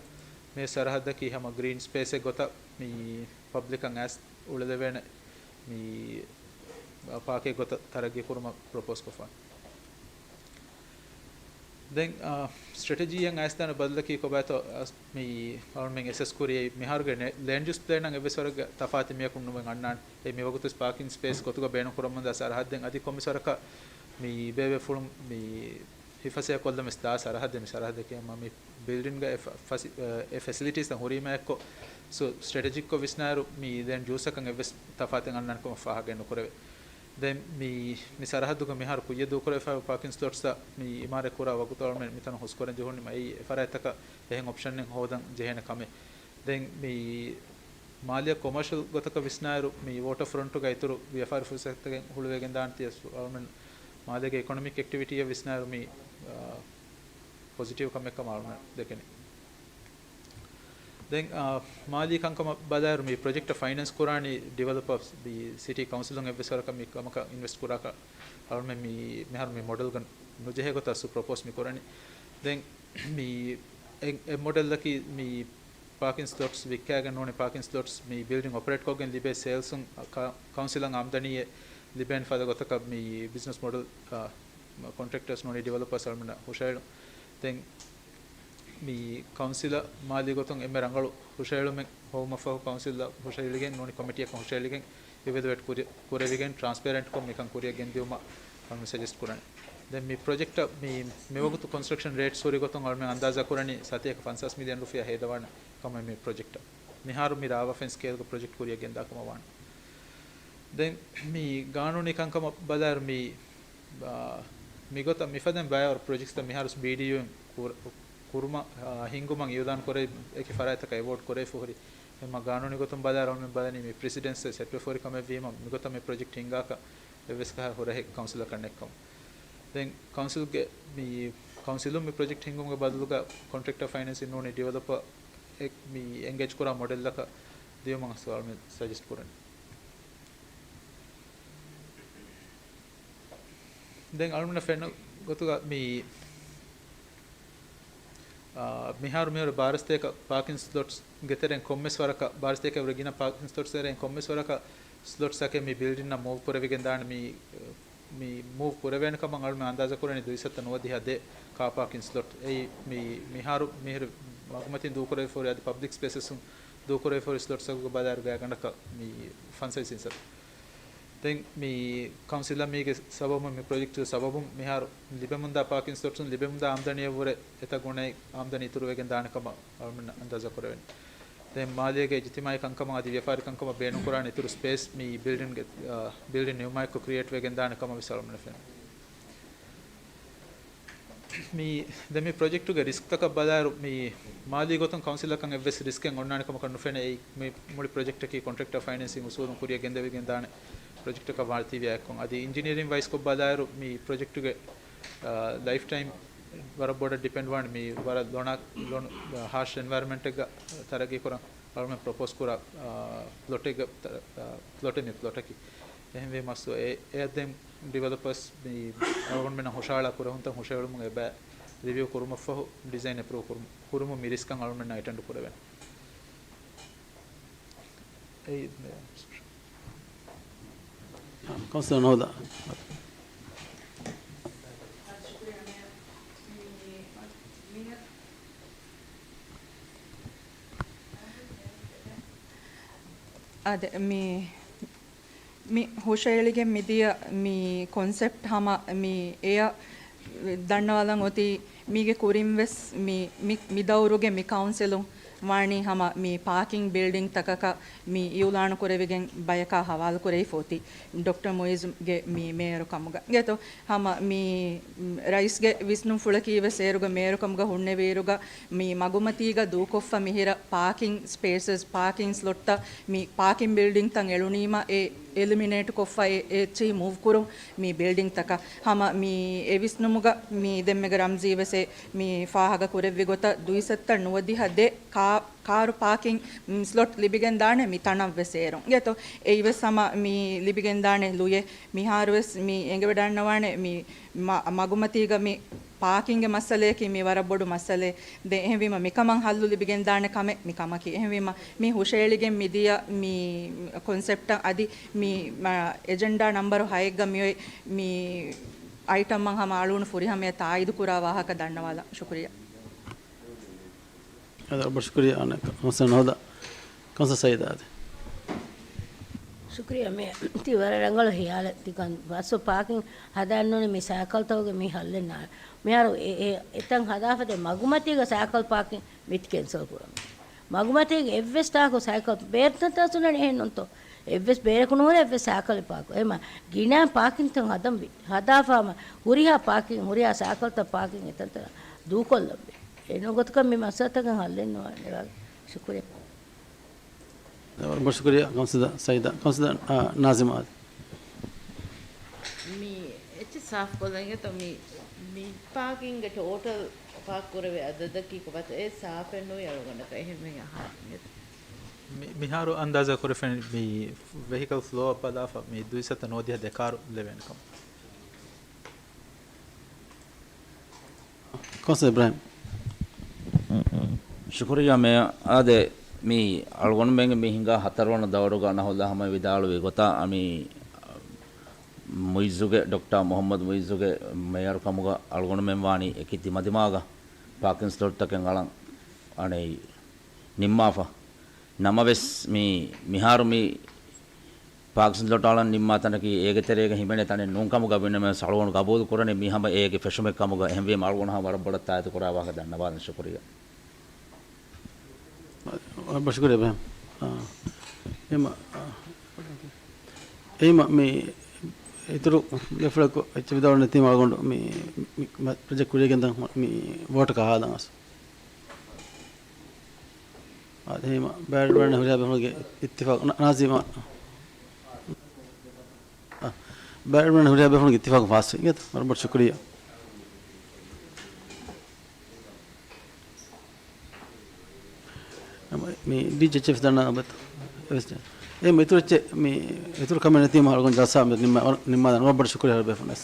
މި ސަރަހައްދަކީ ހަމަ ގްރީން ސްޕޭސެއް ގޮތަށް މި ޕަބްލިކަށް އައިސް އުޅެލެވޭނެ މި ޕާކެއް ގޮތަށް ތަރައްގީ ކުރުމަށް ޕްރޮޕޯސް ކޮށްފަ. ދެން، އާ، ސްޓްރެޓެޖީއަށް އައިސްދާނެ ބަދަލަކީ ކޮބާތޯ، އަސް، މި އަޅުމެން އެސެސް ކުރި މިހާރުގެ ނެ-، ލޭންޑް ޔޫސް ޕްލޭނަށް އެއްވެސް ވަރަކަށް ތަފާތު މިއަކުން ނުވެ އަންނާނެ. އެ މިވަގުތު ޕާކިން ސްޕޭސް ގޮތުގަ ބޭނުން ކުރަމުންދާ ސަރަހައްދެއް އަދި ކޮންމެސް ވަރަކަށް މި ބޭބޭފުޅުން މި ހިފަސޭ ކޮށްލަން ވެސް ދާ ސަރަހައްދެއް މި ސަރަހައްދަކީ މި ބިލްޑިންގ އެ ފަ-، ފަސި-، އެ ފެސިލިޓީސްތައް ހުރީމަ އެއްކޮށް، ސޯ ސްޓްރެޓެޖިކްކޮށް ވިސްނާއިރު މި ލޭންޑް ޔޫސަކަށް އެއްވެސް ތަފާތެއް އަންނާނެ ކަމަށް ފާހަގަ ނުކުރެވޭ. ދެން މި، މި ސަރަހައްދުގަ މިހާރު ކުއްޔަށް ދޫކުރެވިފައި ޕާކިން ސްލޮޓްސް މި އިމާރާތް ކުރާ ވަގުތު އަޅުމެން މިތަނުން ހުސްކުރަން ޖެހުނީމަ އެއީ އެ ފަރާތްތަކަށް އެހެން އޮޕްޝަނެއް ހޯދަން ޖެހޭނެ ކަމެއް. ދެން މި މާލެއަށް ކޮމާޝަލް ގޮތަކަށް ވިސްނާއިރު މި ވޯޓަރ ފްރޮންޓުގަ އިތުރު ވިޔަފާރި ފުރުސަތުތަކެއް ހުޅުވެގެން ދާނެތީ އަޅުމެން މާލޭގެ އިކޮނޮމިކް އެކްޓިވިޓީއަށް ވިސްނާއިރު މި، އާ، ޕޮޒިޓިވް ކަމެއް ކަމަށް އަޅުމެން ދެކެނީ. ދެން، އާ، މާލީ ކަންކަމަށް ބަލާއިރު މި ޕްރޮޖެކްޓަށް ފައިނޭންސް ކުރާނީ ޑިވެލޮޕަރސް، މި ސިޓީ ކައުންސިލުން އެއްވެސް ވަރަކަށް މި ކަމަކަށް އިންވެސްޓް ކުރާކަށް އަޅުމެން މި، މިހާރު މި މޮޑެލްގަ ނުޖެހޭ ގޮތަށް އަސްލު ޕްރޮޕޯސް މި ކުރަނީ. ދެން މި އެ، އެ މޮޑެލްއަކީ މި ޕާކިން ސްލޮޓްސް ވިއްކާގެން ނޫނީ ޕާކިން ސްލޮޓްސް މި ބިލްޑިން އޮޕަރޭޓް ކޮށްގެން ލިބޭ ސޭލްސުން ކަ-، ކައުންސިލަށް އާމްދަނީއެއް ލިބޭނެ ފަދަ ގޮތަކަށް މި ބިޒްނަސް މޮޑެލް، އާ، ކޮންޓްރެކްޓަރސް ނޫނީ ޑިވެލޮޕަރސް އަޅުމެންނަށް ހުށައެޅުން. ދެން މި ކައުންސިލަށް މާލީ ގޮތުން އެންމެ ރަނގަޅު ހުށައެޅުމެއް ހޮވުމަށްފަހު ކައުންސިލަށް ހުށައެޅިގެން ނޫނީ ކޮމިޓީއަކަށް ހުށައެޅިގެން އިވެލުއޭޓް ކުރި-، ކުރެވިގެން ޓްރާންސްޕޭރެންޓްކޮށް މިކަން ކުރިއަށް ގެންދިއުމަށް އަޅުމެން ސަޖެސްޓް ކުރަނީ. ދެން މި ޕްރޮޖެކްޓަށް މި، މިވަގުތު ކޮންސްޓްރަކްޝަން ރޭޓްސް ހުރި ގޮތުން އަޅުމެން އަންދާޒާ ކުރަނީ ސަތޭކަ ފަންސާސް މިލިއަން ރުފިޔާ ހޭދަވާނެ ކަމަށް މި ޕްރޮޖެކްޓަށް. މިހާރު މި ރާވާފައިން ސްކޭލްގަ ޕްރޮޖެކްޓް ކުރިއަށް ގެންދާ ކަމަށް ވާނެ. ދެން މި ގާނޫނީ ކަންކަމަށް ބަލާއިރު މި، އާ، މިގޮތަށް މިފަދައިން ބައިވަރު ޕްރޮޖެކްޓްސްތައް މިހާރު ބީޑީއުއިން ކުރ-، ކުރުމަށް، އާ، ހިންގުމަށް އިއުލާން ކުރެވި އެކި ފަރާތްތަކަށް އެވޯޑް ކުރެވިފަ ހުރި. އެމަ ގާނޫނީ ގޮތުން ބަލާއިރު މި ބަލަނީ މި ޕްރެސިޑެންޓްސް ސެޓްވެފަ ހުރި ކަމެއް ވީމަ މިގޮތަށް މި ޕްރޮޖެކްޓް ހިންގާކަށް އެއްވެސް ކަހަލަ ހުރަހެއް ކައުންސިލަކަށް ނެތްކަމަށް. ދެން ކައުންސިލްގެ މި، ކައުންސިލުން މި ޕްރޮޖެކްޓް ހިންގުމުގެ ބަދަލުގަ ކޮންޓްރެކްޓަރ ފައިނޭންސިން ނޫނީ ޑިވެލޮޕަރ އެ-، މި އެންގޭޖް ކުރާ މޮޑެލްއަކަށް ދިޔުމަށް ސުވާލު މި ސަޖެސްޓް ކުރަނީ. ދެން އަޅުގަނޑަށް ފެންނަ ގޮތުގަ މި، އާ، މިހާރު މިހާރު ބާރަ ސަތޭކަ ޕާކިން ސްލޮޓްސް ގެ ތެރެއިން ކޮންމެސް ވަރަކަށް، ބާރަ ސަތޭކަ ވަރަށް ގިނަ ޕާކިން ސްލޮޓްސް ތެރެއިން ކޮންމެސް ވަރަކަށް ސްލޮޓްސް އަކެއް މި ބިލްޑިންއަށް މޫވް ކުރެވިގެން ދާނެ. މި، މި މޫވް ކުރެވޭނެ ކަމަށް އަޅުމެން އަންދާޒާ ކުރަނީ ދުއިސައްތަ ނުވަދިހަ ދެ ކާ ޕާކިން ސްލޮޓް. އެއީ މި، މިހާރު މިހިރު މަގުމަތިން ދޫކުރެވިފަ ހުރި އަދި ޕަބްލިކް ސްޕޭސަސް ދޫކުރެވިފަ ހުރި ސްލޮޓްސް އަކުގެ ބަލާއިރު ގާތްގަނޑަކަށް މި ފަންސަވީސް އިންސަރު. ދެން މި ކައުންސިލަށް މީގެ ސަބަބުން، މި ޕްރޮޖެކްޓްގެ ސަބަބުން މިހާރު ލިބެމުންދާ ޕާކިން ސްލޮޓްސުން ލިބެމުންދާ އާމްދަނީއަށްވުރެ އެތައް ގުނައެއް އާމްދަނީ އިތުރުވެގެން ދާނެ ކަމަށް އަޅުމެންނަށް އަންދާޒާ ކުރެވެން. ދެން މާލޭގެ އިޖްތިމާޢީ ކަންކަމަށް އަދި ވިޔަފާރި ކަންކަމަށް ބޭނުންކުރާނެ އިތުރު ސްޕޭސް މި ބިލްޑިންގެ، އާ، ބިލްޑިން ނިމުމާއެކު ކްރިއޭޓް ވެގެން ދާނެ ކަމަށް ވެސް އަޅުމެންނަށް ފެނޭ. މި، ދެން މި ޕްރޮޖެކްޓުގެ ރިސްކްތަކަށް ބަލާއިރު، މި މާލީ ގޮތުން ކައުންސިލަކަށް އެއްވެސް ރިސްކެއް އޮންނާނެ ކަމަކަށް ނުފެނޭ. އެއީ މި މުޅި ޕްރޮޖެކްޓަކީ ކޮންޓްރެކްޓަރ ފައިނޭންސިން އުސޫލުން ކުރިއަށް ގެންދެވިގެން ދާނެ ޕްރޮޖެކްޓަކަށް ވާތީވިޔާ އެއްކޮށް. އަދި އިންޖިނިއަރިން ވައިސްކޮށް ބަލާއިރު، މި ޕްރޮޖެކްޓުގެ، އާ، ލައިފް ޓައިމް ވަރަށް ބޮޑަށް ޑިޕެންޑް ވާނެ. މި ވަރަށް ލޮނާ-، ލޮނު-، އާ، ހާޝް އެންވަޔަރަމެންޓެއްގަ ތަރައްގީ ކުރަން އަޅުމެން ޕްރޮޕޯސް ކުރާ، އާ، ޕްލޮޓެއްގެ ތަ-، އާ، ޕްލޮޓެއް މި ޕްލޮޓަކީ. އެހެންވީމަ އެ-، އެއަށް ދެން ޑިވެލޮޕަރސް މި އަޅުގަނޑުމެންނަށް ހުށަހަޅާ ކުރެހުންތައް ހުށަހެޅުމުން އެބަ ރިވިއު ކުރުމަށްފަހު ޑިޒައިން އެޕްރޫވް ކުރުމު-، ކުރުމުން މި ރިސްކަން އަޅުގަނޑުމެންނަށް އެޓެންޑް ކުރެވޭނެ. އެއީ ކައުންސިލަރ ނަހުދާ. އާދެ، މި މި ހުށައެޅިގެން މިދިޔަ މި ކޮންސެޕްޓް ހަމަ މި އެއަށް ދަންނަވާލަން އޮތީ، މީގެ ކުރިން ވެސް މި، މި، މި ދައުރުގެ މި ކައުންސިލުން ވާނީ ހަމަ މި ޕާކިން ބިލްޑިންގް ތަކަކަށް މި އިއުލާނު ކުރެވިގެން ބަޔަކާ ހަވާލު ކުރެވިފަ އޮތީ ޑޮކްޓަރ މުއިއްޒުގެ މި މޭޔަރު ކަމުގަ. އިނގޭތޯ؟ ހަމަ މި ރައީސްގެ ވިސްނުންފުޅަކީ ވެސް އޭރުގެ މޭޔަރު ކަމުގަ ހުންނެވިއިރުގަ މި މަގުމަތީގަ ދޫކޮށްފަ މިހިރަ ޕާކިން ސްޕޭސަސް، ޕާކިން ސްލޮޓްތައް، މި ޕާކިން ބިލްޑިންގްތައް އެޅުނީމަ އެ އެލިމިނޭޓް ކޮށްފަ އެ، އެ އެއްޗެހި މޫވް ކުރުން މި ބިލްޑިންގްތަކަށް. ހަމަ މި އެ ވިސްނުމުގަ މި ދެންމެގަ ރަމްޒީ ވެސް އެ މި ފާހަގަ ކުރެއްވި ގޮތަށް ދުއިސައްތަ ނުވަދިހަ ދެ ކާ-، ކާރު ޕާކިން ސްލޮޓް ލިބިގެން ދާނެ މި ތަނަށް ވެސް އޭރުން. އިނގޭތޯ؟ އެއީ ވެސް ހަމަ މި ލިބިގެން ދާނެ ލުޔެއް. މިހާރު ވެސް މި އެނގިވަޑަންނަވާނެ މި މަ-، މަގުމަތީގަ މި ޕާކިންގެ މައްސަލަޔަކީ މި ވަރަށް ބޮޑު މައްސަލައެއް. ދެން އެހެންވީމަ މިކަމަށް ހައްލު ލިބިގެން ދާނެ ކަމެއް މި ކަމަކީ. އެހެންވީމަ މި ހުށައެޅިގެން މިދިޔަ މި ކޮންސެޕްޓަށް އަދި މި، މަ-، އެޖެންޑާ ނަމްބަރު ހައެއްގަ މިއޮތް މި އައިޓަމްއަށް ހަމަ އަޅުގަނޑު ފުރިހަމަޔަށް ތާއީދު ކުރާ ވާހަކަ ދަންނަވާލަން. ޝުކުރިއްޔާ. އަދި ރައްބަ ޝުކުރިއްޔާ ކައުންސިލަރ ނަހުދާ. ކައުންސިލަރ ސައީދާ އަދި. ޝުކުރިއްޔާ މޭ. ތި ވަރަށް ރަނގަޅު ހިޔާލެއް ތިކަން ބަސް ޕާކިން ހަދާންނޫނީ މި ސައިކަލްތަކުގެ މި ހައްލެއް ނާ. މިހާރު އެ، އެ، އެތަން ހަދާފަދަ މަގުމަތީގަ ސައިކަލް ޕާކިން މިތި ކެންސަލް ކުރަމު. މަގުމަތީގަ އެއްވެސް ތާކު ސައިކަލް ބޭރުތަންތައް ސުނަން އެހެން ނޫންތޯ؟ އެއްވެސް ބޭރަކު ނުހުރޭ އެއްވެސް ސާކަލެއް ޕާކު. އެމަ ގިނަ ޕާކިންތައް ހަދަންވީ. ހަދާފާމަ ހުރިހާ ޕާކިން، ހުރިހާ ސާކަލްތައް ޕާކިން އެތަންތަނަށް ދޫކޮށްލަންވީ. އެނޫން ގޮތަކަށް މި މައްސަލަތަކަށް ހައްލެއް ނުވާނެ. ޝުކުރިއްޔާ. ވަރަށް ބޮޑަށް ޝުކުރިއްޔާ ކައުންސިލަރ ސައީދާ. ކައުންސިލަރ، އާ، ނާޒިމާ. މި އެއްޗެއް ސާފުކޮށްލަން އިނގޭތޯ؟ މި، މި ޕާކިންގ ޓޯޓަލް ޕާކް ކުރެވޭ އަދަދަކީ ކޮބާތޯ؟ އެ ސާފެއް ނުވި އަޅުގަނޑަކަށް އެހެންވެ އަހާނެ އިނގޭތޯ؟ މި، މިހާރު އަންދާޒާ ކުރެފެން މި ވެހިކަލް ފްލޯ އަށް ބަލާފަ މި ދުއިސައްތަ ނުވަދިހަ ދެކާރު ލެވޭނެ ކަމަށް. ކޮންސަލް އިބްރާހިމް. ޝުކުރިއްޔާ މޭޔަރ. އާދެ، މި އަޅުގަނޑުމެންގެ މި ހިނގާ ހަތަރުވަނަ ދައުރުގަ ނަހުލާ ހަމަ ވިދާޅުވި ގޮތަށް، މި މުއިއްޒުގެ، ޑޮކްޓާ މުހައްމަދު މުއިއްޒުގެ މޭޔަރު ކަމުގަ އަޅުގަނޑުމެން ވާނީ އެކި ދިމަދިމާގަ ޕާކިން ސްލޮޓްތަކެއް އަޅަން އަނެއް ނިންމާފަ. ނަމަވެސް، މި މިހާރު މި ޕާކިން ސްލޮޓް އަޅަން ނިންމާ ތަނަކީ އޭގެ ތެރޭގަ ހިމެނޭ ތަނެއް ނޫން ކަމުގަ ވިނަމަވެސް އަޅުގަނޑު ގަބޫލު ކުރަނީ މި ހަމަ އޭގެ ފެށުމެއް ކަމުގަ. އެހެންވީމަ އަޅުގަނޑު ހަމަ ވަރަށް ބޮޑަށް ތާއީދު ކުރާ ވާހަކަ ދަންނަވާލަން. ޝުކުރިއްޔާ. ވަރަށް ބޮޑަށް ޝުކުރިއްޔާ ބެހެން. އާ، އެހެންމަ، އާ، އެހެންމަ މި އިތުރު ބޭފުޅަކު އެއްޗެއް ވިދާޅުވެ ނެތީމަ އަޅުގަނޑު މި، މި، މި ޕްރޮޖެކްޓް ކުރިޔަށް ގެންދަން މި ވޯޓަކަށް ހާލަން އަސް. އާދެ، އެހެންމަ ބައިވެރިވެރިން ހުރިހާ ބޭފުޅުންގެ އިއްތިފާގު، ނާ-، ނާޒިމާ. އާ، ބައިވެރިވެރިން ހުރިހާ ބޭފުޅުންގެ އިއްތިފާގު ފާސްވި. އިނގޭތަ؟ ވަރަށް ބޮޑަށް ޝުކުރިއްޔާ. މި ޑީޖޭ ޗީފް ދަންނަ އަބަދު. އެ މި އިތުރު އެއްޗެއް، މި އިތުރު ކަމެއް ނެތީމަ އަޅުގަނޑު ޖަލްސާ ނިންމާ، ނިންމާލަން. ވަރަށް ބޮޑަށް ޝުކުރިއްޔާ ބޭފުޅުން.